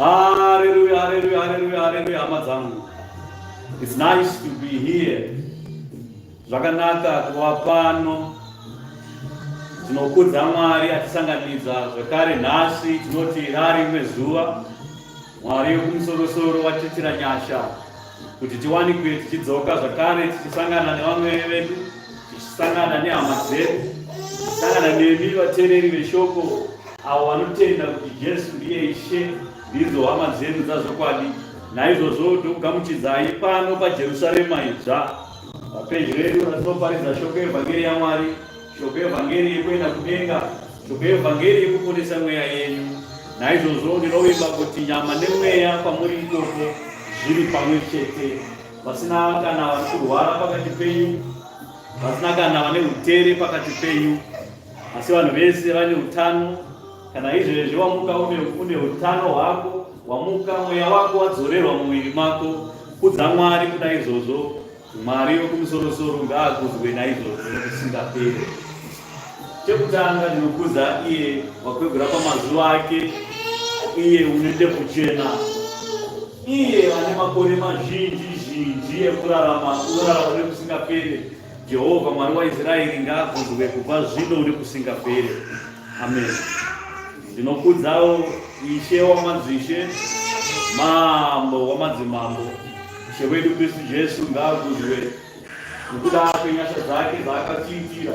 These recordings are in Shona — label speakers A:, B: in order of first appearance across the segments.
A: Hallelujah, hallelujah, hallelujah, hallelujah, hama dzangu. It's nice to be here. Zvakanaka kuva pano. Tinokudza Mwari atisanganidza zvekare nhasi tinoti rarimwe zuva. Mwari wekumusorosoro watiitira nyasha kuti tiwanikwe tichidzoka zvakare tichisangana nevamwe vedu tichisangana nehama dzedu tichisangana nemi vateereri veshoko avo vanotenda kuti Jesu ndiye Ishe ndidzo hama dzedu dzazvokwadi. Naizvozvo tokugamuchidzai pano paJerusarema idzva. Papeji redu ratinoparidza shoko yevhangeri yaMwari, shoko yevhangeri yekuenda kudenga, shoko yevhangeri yekuponesa mweya yenyu. Naizvozvo ndinovimba kuti nyama nemweya kwamuri ikoko zviri pamwe chete, vasina kana vari kurwara pakati penyu, vasina kana vane utere pakati penyu, asi vanhu vese vane utano. Kana izvezvi wamuka une utano hwako, wamuka mweya wako wadzorerwa mumuviri mako, kudza Mwari kuna izvozvo. Mwari wekumusorosoro ngaakudzwe naizvozvo nokusingaperi. Chekutanga ndinokudza iye wakwegura pamazuva ake, iye une ndebvu chena, iye ane makore mazhinji zhinji ekurarama, unorarama nekusingaperi. Jehovha Mwari waIsraeri ngaakudzwe kubva zvino nekusingaperi. Amen. Ndinokudzawo Ishe wamadzishe, Mambo wamadzimambo, Ishe wedu Kristu Jesu ngaakudzwe nekuda kwenyasha dzake dzaakatiitira,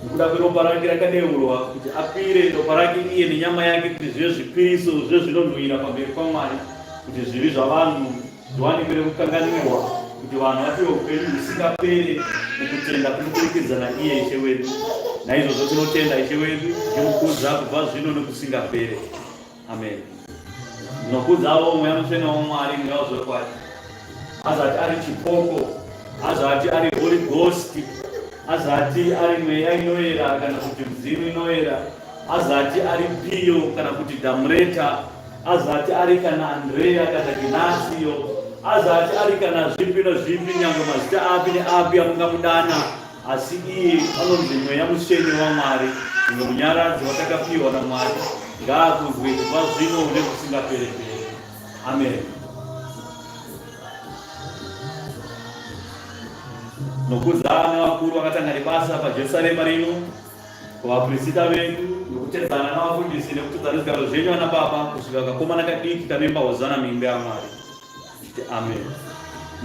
A: nekuda kweropa rake rakadeurwa kuti apire ropa rake iye nenyama yake kuti zvive zvipiriso zvezvinonhuhwira pamberi paMwari, kuti zvivi zvavanhu zviwanikwe nekukanganwirwa, kuti vanhu vapiwe upenyu husingapere mukutenda kunoburikidza naiye Ishe wedu. Naizvozvo tinotenda Ishe wedu tichimukudza kubva zvino nekusingapere. Amen. Ndinokudzawo Mweya Mutsvene waMwari, Mweya wezvokwadi, azati ari chipoko, azati ari Holy Ghost, azati ari mweya inoera kana kuti mudzimu inoera, azati ari Pio kana kuti Damureta, azati ari kana Andrea kana Ginasio, azati ari kana zvipi nozvipi, nyangwe mazita api neapi amungamudana, asi iye anonzi Mweya Mutsvene waMwari, mumwe munyaradzi watakapiwa naMwari, ngaakudzwe kubva zvino nekusingaperepere. Amen. Nokudza nevakuru vakatanga nebasa paJerusarema rino, kuvapirisita vedu, nokutedzana navafundisi, nekutedzana nezvigaro zvenyu ana baba, kusvika kakomana kadiki kanoimba hozana muimba yaMwari. Tichiti amen.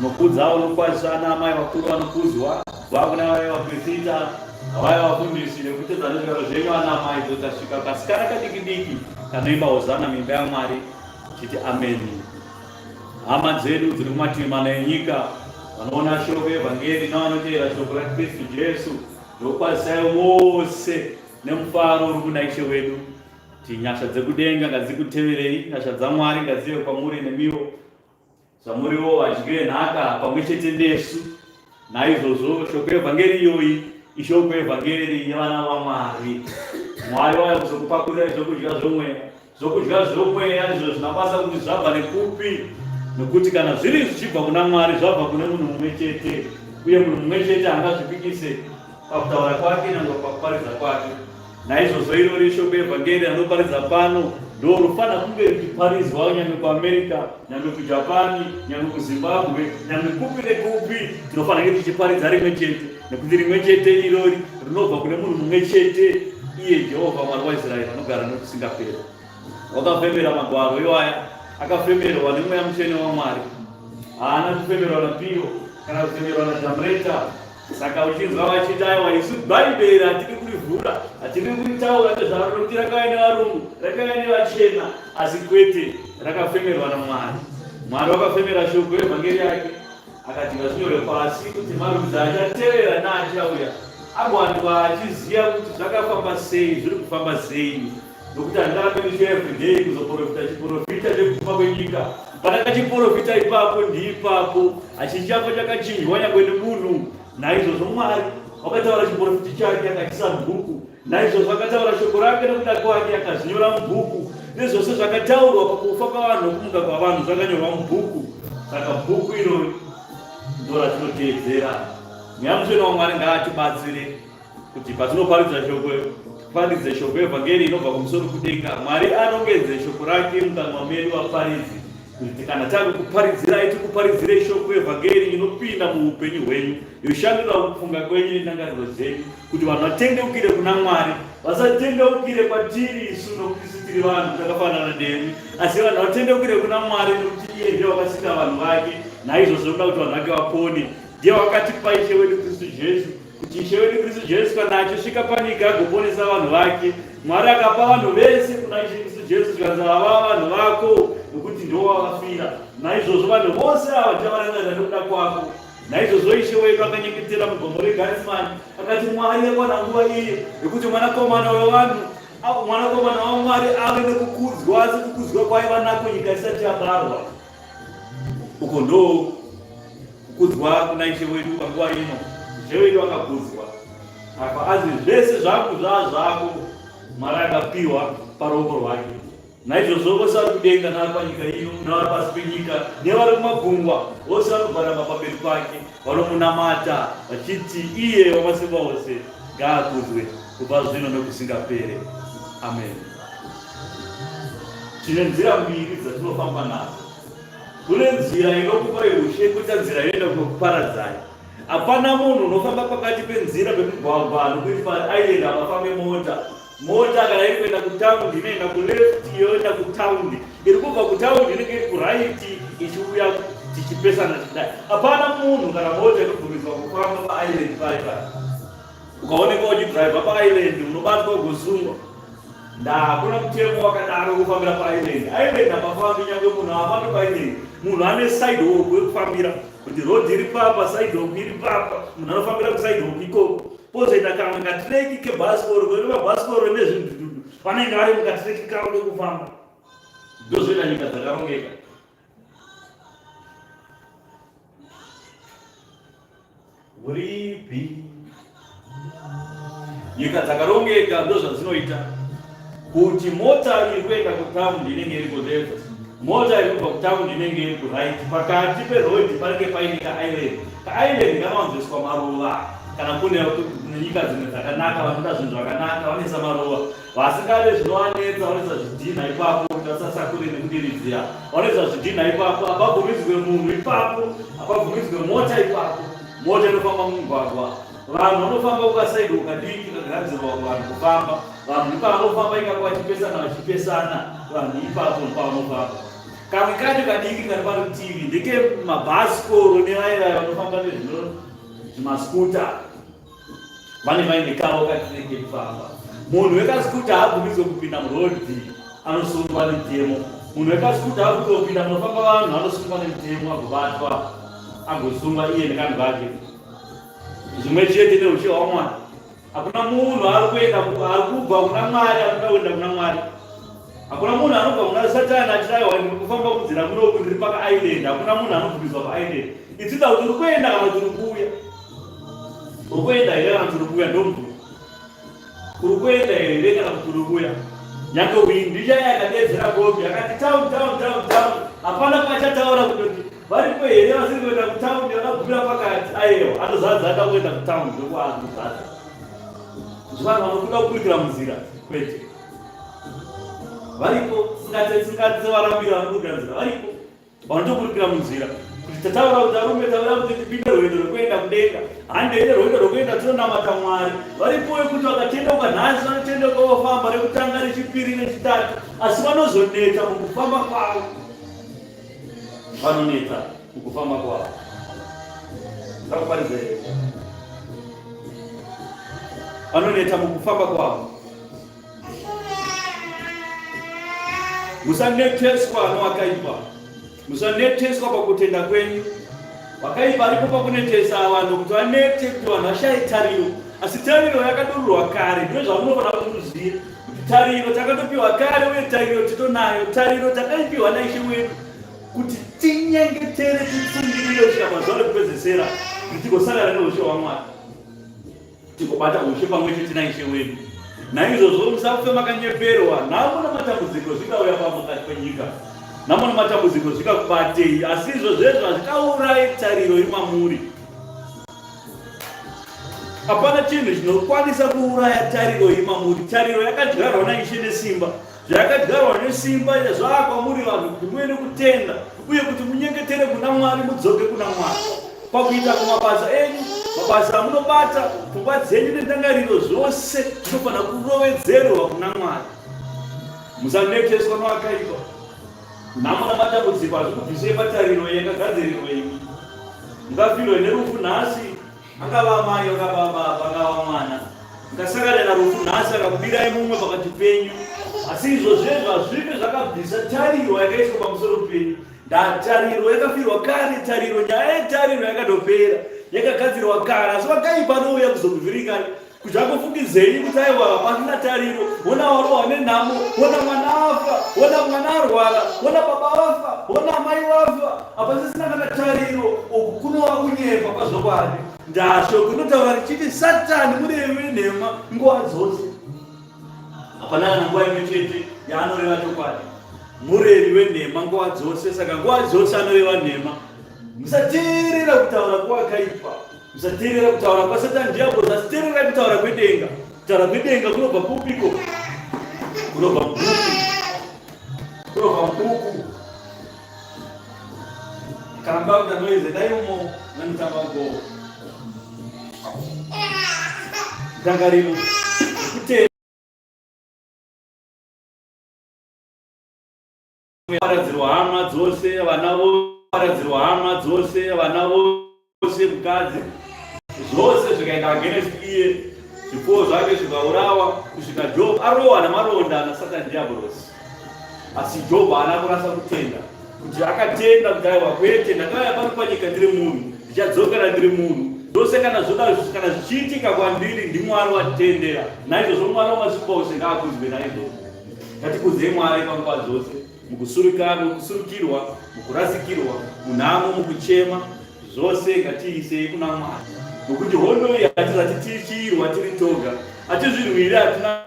A: Nokudzawo nokwazisa ana amai vakuru vanokudzwa, vakuna vaya vapirisita, vaya vafundisi, nekutedzana nezvigaro zvenyu ana amai, dzokasvika kasikana kadiki diki kanoimba hozana muimba yaMwari. Tichiti ameni. Hama dzedu dziri kumativi mana enyika vanoona shoko yevhangeri navanoteera shoko raKristu Jesu, ndokwazisai vose nemufaro uri kuna Ishe wedu. Kuti nyasha dzekudenga ngadzikuteverei, nyasha dzaMwari ngadzive kwamuri nemiwo, zvamuriwo vadyi venhaka pamwe chete nesu. Naizvozvo shoko yevhangeri iyoyi ishoko yevhangeri yevana vaMwari. Mwari vauya kuzokupakurira zvokudya zvomweya. Zvokudya zvomweya ndizvo zvina basa kuti zvabva nekupi, nokuti kana zviri zvichibva kuna Mwari zvabva kune munhu mumwe chete, uye munhu mumwe chete haangazvipikise pakutaura kwake nyange pakuparidza kwake. Naizvozvo irori shoko yevhangeri ranoparidza pano ndorofanira kunge richiparidzwa nyange kuAmerica, nyange kuJapani, nyange kuZimbabwe, nyange kupi nekupi, tinofanira kunge tichiparidza rimwe chete, nekuti rimwe chete irori rinobva kune munhu mumwe chete, iye Jehovha Mwari waIsraeri anogara nokusingaperi. Wakafemera magwaro iwaya, akafemerwa neMweya Mutsvene waMwari, haana kufemerwa naPio kana kufemerwa naJamreta. Saka uchinzwa vachiti aiwa isu Bhaibheri hatidi kurivhura, hatidi kuritaura nezvaro nokuti rakauya nevarungu, rakauya nevachena, asi kwete, rakafemerwa naMwari. Mwari wakafemera shoko revhangeri yake akati ngazvinyorwe pasi kuti marudzi achatevera neachauya agowanikwa achiziva kuti zvakafamba sei, zviri kufamba sei. Nokuti handirambe ndichiuya everyday kuzoporofita chiporofita chekuguma kwenyika. Patakachiporofita ipapo ndiipapo, hachichafa chakachinjwa nyangwe nemunhu. Naizvozvo Mwari wakataura chiporofiti chake akachisa mubhuku. Naizvozvo akataura shoko rake nokuda kwake akazvinyora mubhuku. Nezvose zvakataurwa pakufa kwavanhu nokumuka kwavanhu zvakanyorwa mubhuku. Saka bhuku irori ndoratinoteedzera. Mweya Mutsvene waMwari ngaatibatsire kuti patinoparidza shoko tiparidze shoko evhangeri inobva kumusoro kudenga. Mwari arongedze shoko rake mukanwa medu vaparidzi, kuti kana takukuparidzirai tikuparidzirei shoko evhangeri inopinda muupenyu hwenyu, yoshandura kufunga kwenyu nendangariro dzenyu, kuti vanhu vatendeukire kuna Mwari, vasatendeukire kwatiri isu, nokuti isu tiri vanhu takafanana nemi, asi vanhu vatendeukire kuna Mwari, nokuti iye ndiye wakasika vanhu vake. Naizvozvo unoda kuti vanhu vake vapone. Ndiye wakatipa Ishe wedu Kristu Jesu, kuti Ishe wedu Kristu Jesu kana achisvika panyika agoponesa vanhu vake. Mwari akapa vanhu vese kuna Ishe Kristu Jesu, zvikanzi ava vanhu vako, nokuti ndiwo wavafira. Naizvozvo vanhu vose ava ndichavarangarira nokuda kwako. Naizvozvo Ishe wedu akanyengetera mugomo reGatsemani akati, Mwari, yakwana nguva iyi yekuti mwanakomana wevanhu, mwanakomana waMwari ave nekukudzwa sekukudzwa kwaiva nako nyika isati yabarwa. Uko ndo kukudzwa kuna Ishe wedu panguva ino. Ishe wedu akakudzwa apa azi zvese zvangu zvaa zvako, Mwari akapiwa paruoko rwake. Naizvozvo vose vari kudenga navari panyika ino navari pasi penyika nevari kumagungwa vose vanogwadama pamberi pake vanomunamata vachiti iye wamasimba ose ngaakudzwe kubva zvino nokusingapere. Amen. Tine nzira mbiri dzatinofamba nadzo. Kune nzira inokupai ushe koita nzira inoenda kunokuparadzai. Hapana munhu unofamba pakati penzira pemugwagwa nokuti paisland hapafambe mota. Mota kana iri kuenda kutaundi inoenda kuleft yoenda kutaundi, iri kubva kutaundi inenge iri kuright ichiuya tichipesana tichidai. Hapana munhu kana mota inobvumidzwa kufamba paisland pai pai. Ukaonekwa uchidriver paisland unobatwa ugosungwa. Ndakuna mutemo wakadaro kufambira paisland. Island hapafambi nyange munhu haafambi paisland. Munhu ane sidewalk yekufambira kuti road iri papa, sidewalk iri papa, munhu anofambira kusidewalk ikoko. Pozoita kamwe katireki kebhasikoro kune mabhasikoro nezvidhudhudhu vanenge vari mukatireki kavo kekufamba. Ndozvoita nyika dzakarongeka. Uripi? Nyika dzakarongeka ndozvadzinoita kuti mota iri kuenda kutaundi inenge iri kuleft, mota iri kubva kutaundi inenge iri kuright. Pakati peroad panenge paine kaisland. Kaisland kanowanzoiswa maruva kana kune nyika dzimwe dzakanaka vanoda zvinhu zvakanaka vanoisa maruva. Vasingade zvinovanetsa vanoisa zvidhinha ipapo kuti vasasakure nekudiridzira. Vanoisa zvidhinha ipapo, hapabvumidzwe munhu ipapo, hapabvumidzwe mota ipapo. Mota inofamba mumugwagwa, vanhu vanofamba kukasaidi kadiki kagadzirwa kuvanhu kufamba. Vanhu ndipavanofamba ikako vachipesana vachipesana, vanhu ipapo ndipavanofamba. Kamwe kacho kadiki kari parutivi ndekemabhasikoro nevaya vaya vanofamba nezvino zvimaskuta. Vane vaine kavo katinenge kufamba. Munhu wekasikuta haabvumidzwe kupinda murodhi, anosungwa nemutemo. Munhu wekasikuta haabvumidzwe kupinda munofamba vanhu, anosungwa nemutemo, agobatwa, agosungwa iye nekanhu kake. Zvimwe chete neushe hwaMwari. Hakuna munhu ari kuenda ari kubva kuna Mwari akuda kuenda kuna Mwari. Hakuna munhu anobva kuna Satani achiti aiwa ndiri kufamba kunzira kunoku ndiri paka island. Hakuna munhu anobvumidzwa paisland. It's either kuti uri kuenda kana kuti uri kuuya. Uri kuenda here kana kuti uri kuuya ndomubvunzo. Uri kuenda here kana kuti uri kuuya? Nyange windi chaiye akadeedzera kombi akati town town town town. Hapana paachataura kutoti varipo here vasiri kuenda kutown vakagumira pakati. Aiwa atozadza ada kuenda kutown ndokwaanozadza. Vanhu vanokuda kuburikira munzira kwete. Variko singatse varambira vanoburikira munzira variko vanotoburikira munzira kuti tataura kuti arume taura kuti tipinde rwendo rwekuenda kudenga handei nerwendo rwekuenda tinonamata Mwari. Varipo wekuti vakatendeuka nhasi vanotendeuka vofamba rekutanga rechipiri nechitatu, asi vanozoneta mukufamba kwavo, vanoneta mukufamba kwavo. Ndakuparidza here? Vanoneta mukufamba kwavo. Musaneteswa nowakaipa, musaneteswa pakutenda kwenyu. Wakaipa aripo pakunetesa vanhu kuti vanete, kuti vanhu vashaye tariro, asi tariro yakadururwa kare. Ndizvo zvamunofanira kuti muzive kuti tariro takatopiwa kare, uye tariro titonayo. Tariro takaipiwa naIshe wedu kuti tinyengetere, titsungirire kusvika pazuva rekupedzesera, kuti tigosangana neushe hwaMwari, tigobata ushe pamwe chete naIshe wedu. Naizvozvo musafe makanyeperwa. Nhamo namatambudziko zvikauya pamukati penyika, nhamo namatambudziko zvikakubatei, asi izvo zvezvo hazvikaurayi tariro iri mamuri. Hapana chinhu chinokwanisa kuuraya tariro iri mamuri. Tariro yakadyarwa naIshe nesimba, zvayakadyarwa nesimba zvaa kwamuri vanhu kuti muve nekutenda uye kuti munyengetere kuna Mwari, mudzoke kuna Mwari pakuita kumabasa enyu, mabasa amunobata, pfungwa dzenyu nendangariro zvose zvinofanira kurovedzerwa kuna Mwari. Musaneteswa noakaipa. Nhamo namatambudziko hazvikubvisei patariro yakagadzirirwa imi. Mungafirwe nerufu nhasi, angava amai, angava baba, angava mwana. Mukasangana narufu nhasi akakubirai mumwe pakati penyu, asi izvo zvezvo hazvife zvakabvisa tariro yakaiswa pamusoro penyu. Ndatariro yakafirwa kare, tariro, nyaya yetariro yakatopera, yakagadzirwa kare, asi vakaipa anouya kuzokuvhiringai kuti akufungizei kuti aiwa hapasina tariro, wona warohwa nenhamo, wona mwana afa, wona mwana arwara, wona baba vafa, wona amai vafa, hapasisina kana tariro. Uku kunova kunyepa kwazvokwadi. Ndashoko rinotaura richiti Satani murevi wenhema nguva dzose. Hapana kana nguva imwe chete yaanoreva chokwadi. Murevi wenhema nguva dzose, saka nguva dzose anoreva nhema. Musateerera kutaura kwakaipa, musateerera kutaura kwaSatani Diablos, asi teererai kutaura kwedenga. Kutaura kwedenga kunobva kupiko? Kunobva mubuku, kunobva mubuku. Kana muda kuita noise, endai umo vanotamba go. Ndangariro kutenda paradzirwa hama dzose vana paradzirwa hama dzose vana vose mukadzi zvose zvikaenda against iye zvipfuwo zvake zvikaurawa kusvika Job arohwa namaronda naSatan Diablos. Asi Job haana kurasa kutenda kuti akatenda kuti aiwa kwete, ndakauya pano panyika ndiri munhu, ndichadzokera ndiri munhu. Zvose kana zvoda kana zvichiitika kwandiri ndiMwari watendera. Naizvozvo Mwari wamasimba ose ngaakudzwe naizvozvo. Ngatikudzei Mwari panguva dzose mukusurika, mukusurukirwa, mukurasikirwa, munhamo, mukuchema, zvose ngatiisei kuna Mwari, nokuti hondo iyi hatizati tichiirwa tiri toga, hatizvirwiri, hatina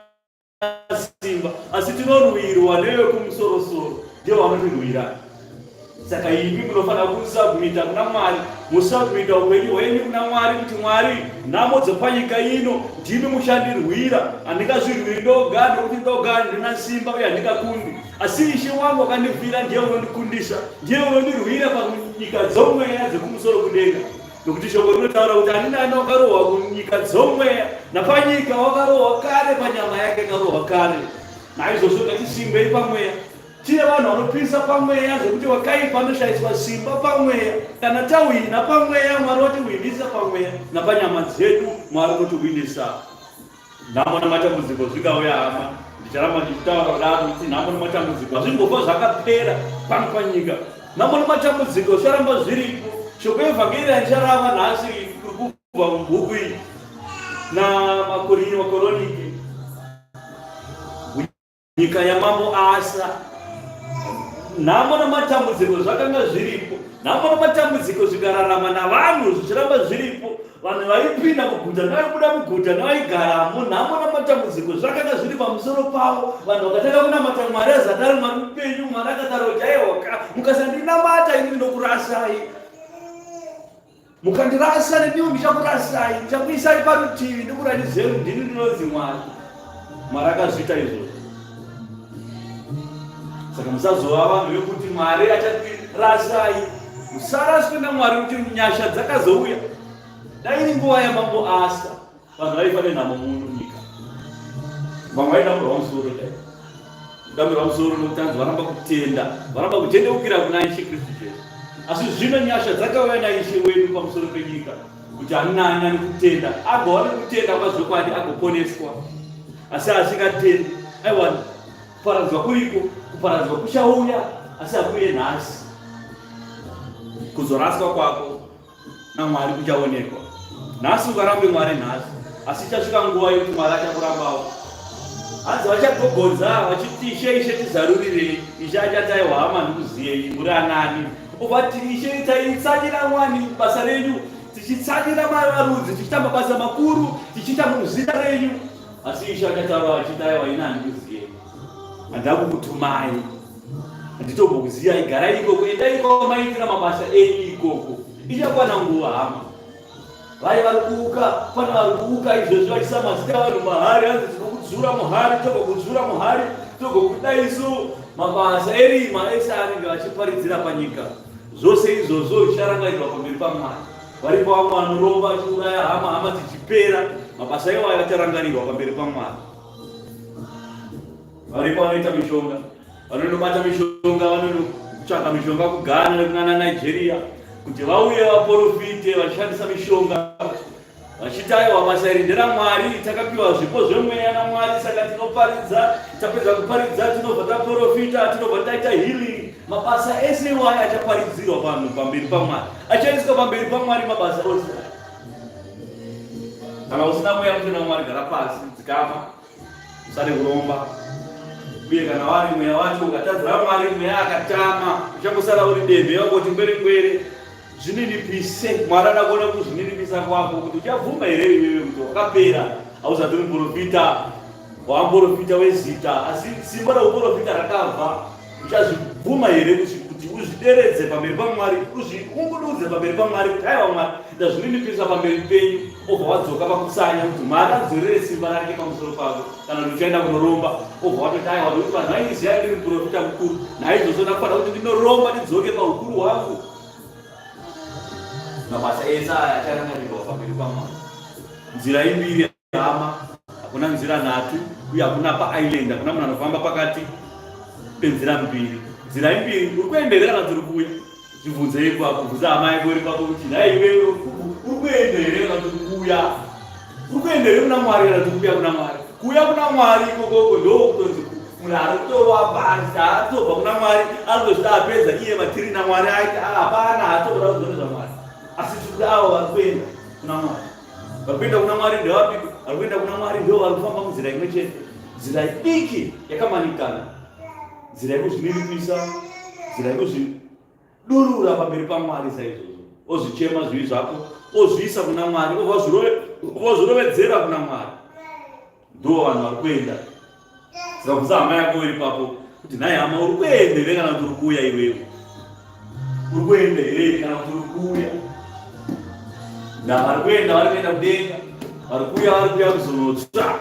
A: simba, asi tinorwirwa nevekumusorosoro, ndivo vanotirwira. Saka imi munofanira kusabmita kuna Mwari, musabmita upenyu hwenyu kuna Mwari, kuti Mwari, nhamo dzepanyika ino ndimi muchandirwira, handingazvirwiri ndoga, nokuti ndoga handina simba uye handingakundi. Asi Ishe wangu akandifira ndiye unondikundisa, ndiye unondirwira panyika dzomweya dzekumusoro kudenga. Nokuti shoko rinotaura kuti ani nani wakarohwa kunyika dzomweya napanyika wakarohwa kare, panyama yake akarohwa kare. Naizvozvo ngatisimbei pamweya, tive vanhu vanopisa pamweya, zvekuti wakaipa anoshaiswa simba pamweya. Kana tahwina pamweya, Mwari watihwinisa pamweya, napanyama dzedu Mwari unotiwinisa. Nhamo nematambudziko zvingauya hama, ndicharamba ndichitaura kudaro kuti nhamo nematambudziko hazvimbofa zvakapera pano panyika. Nhamo nematambudziko zvicharamba zviripo. Shoko yevhangeri randicharava nhasi kuri kubva mubhuku iyi namakorinyo makoronike Nyika yamambo Asa, nhamo namatambudziko zvakanga zviripo. Nhamo namatambudziko zvikararama navanhu zvichiramba zviripo. Vanhu vaipinda muguta nevaibuda muguta nevaigaramo, nhamo namatambudziko zvakanga zviri pamusoro pavo. Vanhu vakatanga kunamata Mwari azati ari Mwari mupenyu. Mwari akataura kuti aiwaka, mukasandinamata ini ndinokurasai. Mukandirasa neniwo ndichakurasai, ndichakuisai parutivi ndikuratidzei kuti ndini ndinonzi Mwari. Mwari akazviita izvozvo. Saka musazova vanhu vekuti Mwari achatirasai. Musaraswe naMwari kuti nyasha dzakazouya. Dai iri nguva yamambo Asa, Vanhu vaifa nenhamo muno nyika. Vamwe vaidamburwa musoro chaivo. Kudamburwa musoro nokuti hanzi varamba kutenda, varamba kutendeukira kuna Ishe Kristu Jesu. Asi zvino nyasha dzakauya naIshe wedu pamusoro penyika kuti ani naani ane kutenda agova nekutenda kwazvokwadi agoponeswa. Asi asingatendi, aiwa kuparadzwa kuriko, kuparadzwa kuchauya, asi hakuuye nhasi. Kuzoraswa kwako naMwari kuchaonekwa. Nhasi ungarambe Mwari nhasi, asi ichasvika nguva yekuti Mwari achakurambawo. Hanzi vachagogodza vachiti Ishe, Ishe tizarurirei. Ishe achati aiwa hama ndikuziyei, muri anani? Ovati Ishe taitsanyira wani basa renyu, tichitsanyira marudzi, tichiita mabasa makuru, tichiita muzita renyu. Asi Ishe achataura achiti aiwa ini handikuziyei, handina kukutumai. Handitombokuziyai, garai ikoko, endai kwamaitira mabasa enyu ikoko. Ichakwana nguva hama. Vaye vari kuuka, pane vari kuuka izvozvi vachisa mazita avanhu mahari, hanzi tinokudzura muhari, togokudzura muhari, togokudai isu. Mabasa erima ese anenge vachiparidzira panyika, zvose izvozvo zvicharangarirwa pamberi paMwari. Varipo vamwe vanoromba vachiuraya hama, hama dzichipera, mabasa iwayo acharangarirwa pamberi paMwari. Varipo vanoita mishonga, vanondobata mishonga, vanonotsvaka mishonga kuGhana nekunana Nigeria kuti vauye vaporofite vachishandisa mishonga vachiti aiwa basa iri nderaMwari, takapiwa zvipo zvemweya naMwari, saka tinoparidza, tapedza kuparidza tinobva taporofita, tinobva taita healing. Mabasa ese iwayo achaparidzirwa vanhu pamberi paMwari, achaiswa pamberi paMwari mabasa ose aya. Kana usina mweya mutsvene waMwari, gara pasi, dzikama, usade kuromba. Uye kana wari mweya wacho ukatadzira Mwari, mweya akatama, uchangosara uri dembe wangoti ngwere ngwere. Zvininipise, Mwari ada kuona kuzvininipisa kwako kuti uchabvuma here iwewe kuti wakapera, hauzati uri muprofita, wamuprofita wezita, asi simba reuprofita rakabva. Uchazvibvuma here kuti uzvideredze pamberi paMwari, uzviungududze pamberi paMwari kuti aiwa Mwari, ndazvininipisa pamberi penyu, obva wadzoka pakutsanya kuti Mwari adzorere simba rake pamusoro pako, kana kuti uchaenda kunoromba, obva watoti aiwa nekuti vanhu vaindiziva ndiri muprofita mukuru, naizvozvo ndakufanira kuti ndinoromba ndidzoke paukuru hwangu. Mabasa ese aya acharangarirwa pamberi paMwari. Nzira imbiri hama, hakuna nzira nhatu uye hakuna paisland, hakuna munhu anofamba pakati penzira mbiri. Nzira imbiri, uri kuenda here kana kuti uri kuuya? Zvibvunze ipapo, bvunza hama yako iri papo kuti nhai iwewe uri kuenda here kana kuti uri kuuya? Uri kuenda here kuna Mwari kana kuti uri kuuya kuna Mwari? Kuuya kuna Mwari ikokoko ndokutonzi munhu ari kutorova pasi, haatobva kuna Mwari, anozvida apedza iye matiri naMwari aita hapana, haatoda kuziva nezvaMwari. Asi tiri kuda avo vari kuenda kuna Mwari. Vari kuenda kuna Mwari ndevapi? Vari kuenda kuna Mwari ndivo vari kufamba munzira imwe chete, nzira diki yakamanikana, nzira yekuzvininipisa, nzira yekuzvidurura pamberi paMwari saizvozvo, ozvichema zvivi zvako, ozviisa kuna Mwari, ozvirovedzera kuna Mwari. Ndo vanhu vari kuenda. Saka bvunza hama yako iri papo kuti nhai hama, uri kuenda here kana kuti uri kuuya iwewe? Uri kuenda here kana kuti uri kuuya? Nda vari kuenda, vari kuenda kudenga, vari kuuya, vari kuuya kuzonotsva.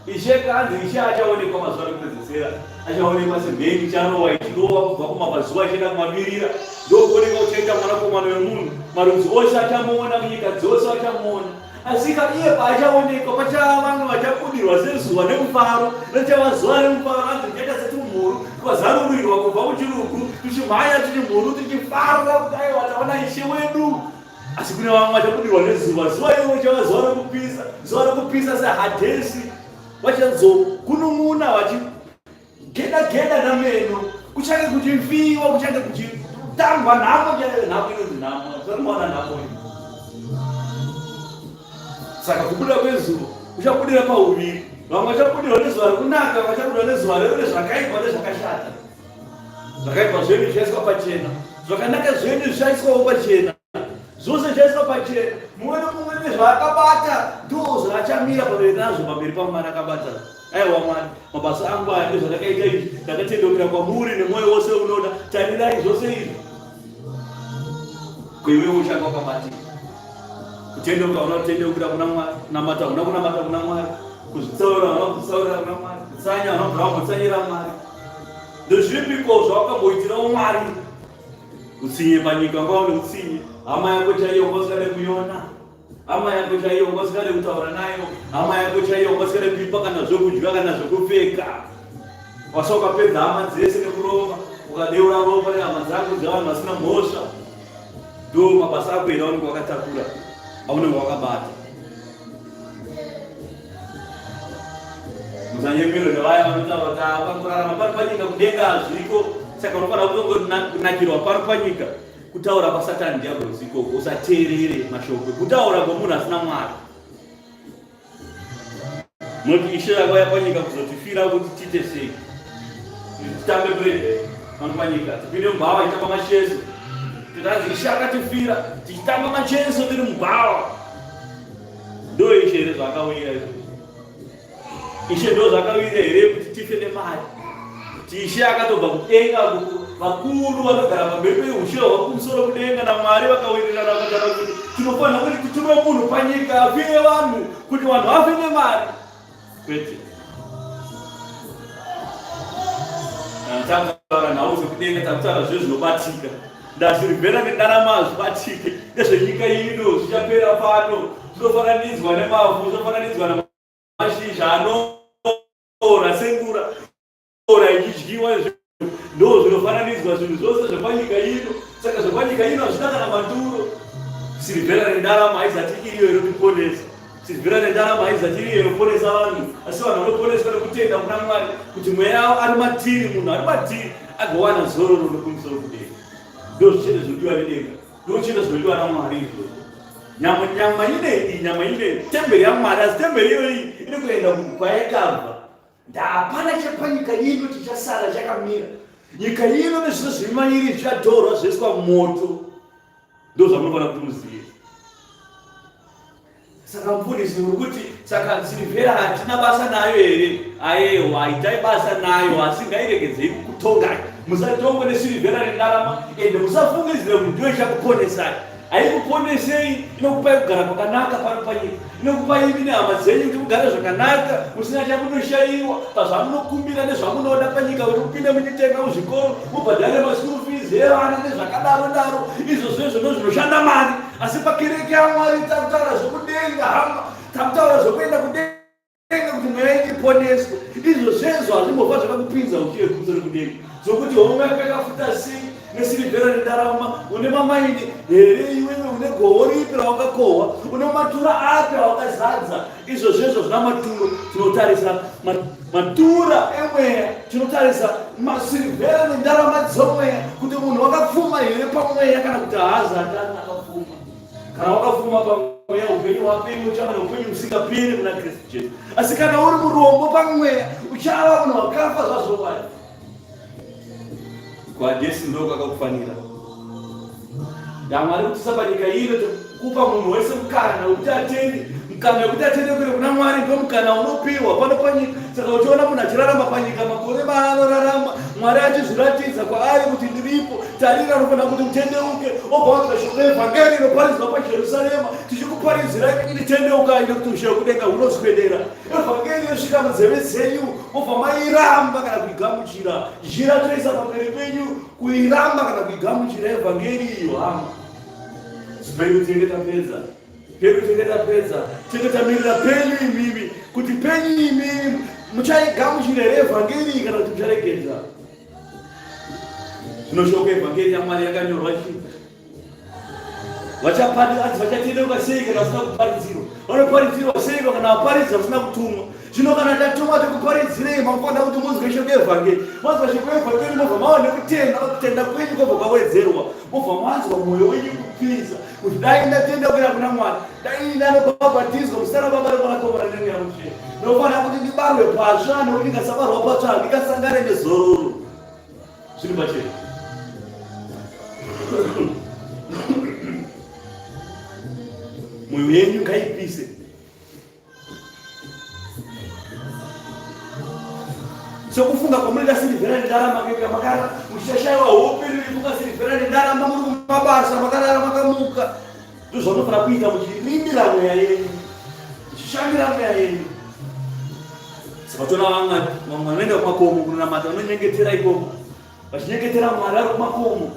A: Ishe kanzi Ishe achaonekwa mazuva ekupedzesera, achaonekwa semheni icharowa ichirova kubva kumabvazuva ichienda kumavirira, ndokuonekwa kuchaita mwanakomana wemunhu, marudzi ose achamuona, munyika dzose achamuona. Asika iye paachaonekwa pachava vamwe vachabudirwa sezuva nemufaro, richava zuva remufaro, anzi richaita setumhuru twazarurirwa kubva muchirugu, tuchimhanya tiri mhuru tichifara kuti aiwa taona Ishe wedu. Asi kune vamwe vachabudirwa nezuva, zuva iro richava zuva rekupisa, zuva rekupisa sehadhesi, vachazokunun'una vachi geda geda nameno, kuchange kuchifiwa, kuchange kuchitangwa nhamo chaiyo, nhamo inonzi nhamo, zvamuona nhamo iyi. Saka kubuda kwezuva kuchabudira pauviri, vamwe vachabudirwa nezuva rekunaka, vachabudirwa nezuva rero rezvakaipa nezvakashata. Zvakaipa zvedu zvichaiswa pachena, zvakanaka zvedu zvichaiswawo pachena, zvose zvichaiswa pachena. Mumwe nomumwe nezvaakabata ndo zvaachamira pamberi nazvo pamberi paMwari akabata. Aiwa Mwari, mabasa angu aya nezvandakaita izvi, ndakatendeukira kwamuri nemwoyo wose unoda, tarirai zvose izvi. Kuiwe uchanga wakabatika. Kutendeuka hauna kutendeukira kuna Mwari, kunamata hauna kunamata kuna Mwari, kuzvitsaurira hauna kuzvitsaurira kuna Mwari, kutsanya hauna kubva wambotsanyira Mwari. Ndezvipiko zvawakamboitirawo Mwari? Utsinye panyika wanga une utsinye, hama yako chaiyo wanga usingade kuiona, hama yako chaiyo wanga usingade kutaura nayo, hama yako chaiyo wanga usingade kuipa kana zvokudya kana zvokupfeka. Wasa ukapedza hama dzese nekuromba, ukadeura ropa nehama dzako dzevanhu vasina mhosva. Ndo mabasa ako here aunenge wakatakura, aunenge wakabata. Musanyemerwe nevaya vanotaura kuti ah, ukangorarama pano panyika kudenga hazviko, saka unofanira kutongonakirwa pano panyika. Kutaura kwaSatani diabolosi ikoko, usateerere mashoko kutaura kwemunhu asina Mwari. Munoti Ishe akauya panyika kuzotifira kuti tiite sei? Kuti titambe play pano panyika, tipinde mubhawa tichitamba macheso. Titanzi Ishe akatifira tichitamba macheso tiri mubhawa. Ndo Ishe here zvaakauira izvozvo? Ishe ndo zvakauyira here kuti tife nemari? Kuti Ishe akatobva kudenga, vakuru vanogara pamberi peushe hwakumusoro kudenga naMwari vakawirirana vakataura kuti tinofanira kuti titume munhu panyika afire vanhu kuti vanhu vafe nemari. Kwete. Takutaura nhau dzekudenga, takutaura zvinhu zvinobatika. Ndazvirivhera nendarama hazvibatike, ndezvenyika ino, zvichapera pano, zvinofananidzwa nemavhu, zvinofananidzwa namashizha anoora sengura ora ichidyiwa, ndo zvinofananidzwa zvinhu zvose zvepanyika ino. Saka zvepanyika ino hazvina kana maturo. Sirivhera nendarama haizati iriyo inotiponesa. Sirivhera nendarama haizati iri inoponesa vanhu, asi vanhu vanoponeswa nekutenda kuna Mwari kuti mweya wavo ari matiri, munhu ari matiri agowana zororo nekumusoro kudenga. Ndozvichete zvinodiwa nedenga, ndochete zvinodiwa naMwari izvozvo. Nyama nyama ine nyama ine temberi yaMwari, asi temberi iyoyi iri kuenda kwayakabva. Ndahapana chepanyika ino chichasara chakamira. Nyika ino nezvose zviri mairi zvichatorwa zvoiswa mumoto. Ndozvamunofanira kuti muzive. Saka mufundisi uri kuti saka sirivhera hatina basa nayo here? Ayewa, itai basa nayo asi ngairegedzei kukutongai. Musatongwe nesirivhera nendarama ende musafungidzira kuti ndiyo ichakuponesai. Haikuponesei, inokupai kugara kwakanaka pano panyika, inokupai imi nehama dzenyu kuti mugare zvakanaka musina chamunoshaiwa pazvamunokumbira nezvamunoda panyika, kuti mupinde muchitenga muzvikoro, mubhadhare maschool fees evana nezvakadaro daro. Izvo zvezvo ndozvinoshanda mari, asi pakereke yaMwari takutaura zvekudenga hama, takutaura zvekuenda kudenga Denga kuti mweya yenyu iponeswe. Izvo zvezvo hazvimbofa zvakakupinza uchiye kumusoro kudenga. Zvokuti homwe yako yakafuta sei nesirivhera nendarama, une mamaini here iwewe, une goho ripi rawakakohwa, une matura api awakazadza. Izvo zvezvo zvina maturo. Tinotarisa matura emweya, tinotarisa masirivhera nendarama dzomweya kuti munhu wakapfuma here pamweya kana kuti haazati akapfuma. Kana wakapfuma pamweya, upenyu hwako iwe uchava neupenyu husingaperi muna Kristu Jesu. Asi kana uri murombo pamweya, uchava munhu wakafa zvazvokwadi. KwaJesu ndo kwakakufanira. NdaMwari kutisa panyika ino kupa munhu wese mukana wekuti atende. Mukana wekuti atende kuenda kuna Mwari ndo mukana unopiwa pano panyika. Saka uchiona munhu achirarama panyika makore maanorarama, Mwari achizviratidza kwaari kuti ndiripo, tarira unofanira kuti utendeuke, obva wanzwa shoko revhangeri inoparidzwa paJerusarema, tichikuparidzirai kuti tendeukai nekuti ushe hwekudenga hunoswedera. Evhangeri yosvika munzeve dzenyu, mobva mairamba kana kuigamuchira. Jira toisa pamberi penyu kuiramba kana kuigamuchira evhangeri iyo, hama. Zvipenyu tinenge tapedza. Pedu tinenge tapedza, tinenge tamirira penyu imimi, kuti penyu imimi muchaigamuchira here evhangeri kana kuti mucharegedza. Zvino shoko evhangeri yaMwari yakanyorwa chii? Vachatendeuka sei kana vasina kuparidzirwa? Vanoparidzirwa sei kana vaparidzi vasina kutumwa? Zvino kana tatumwa tikuparidzirei, makufanira kuti munzwe shoko evhangeri. Manzwa shoko evhangeri mobva mava nekutenda, kutenda kwenyu kwobva kwawedzerwa, mobva manzwa mwoyo wenyu kupisa kuti dai ndatenda kuenda kuna Mwari, dai ndanobhabhatidzwa muzita raBaba reMwanakomana neMweya Mutsvene. Ndinofanira kuti ndibarwe patsva, nekuti ndikasabarwa patsva handingasangane nezororo. Zviri pachena. Mwoyo yenyu ngaipise. Sokufunga kwamunoita sirivhera nendarama kuita makara muchishaiwa hope riri sirivhera nendarama muri kumabasa makarara makamuka ndozvamunofanira kuita muchirindira mweya yenyu muchishandira mweya yenyu. Saka toona vamwe vamwe vanoenda kumakomo kunonamata vanonyengetera ikoko vachinyengetera Mwari ari kumakomo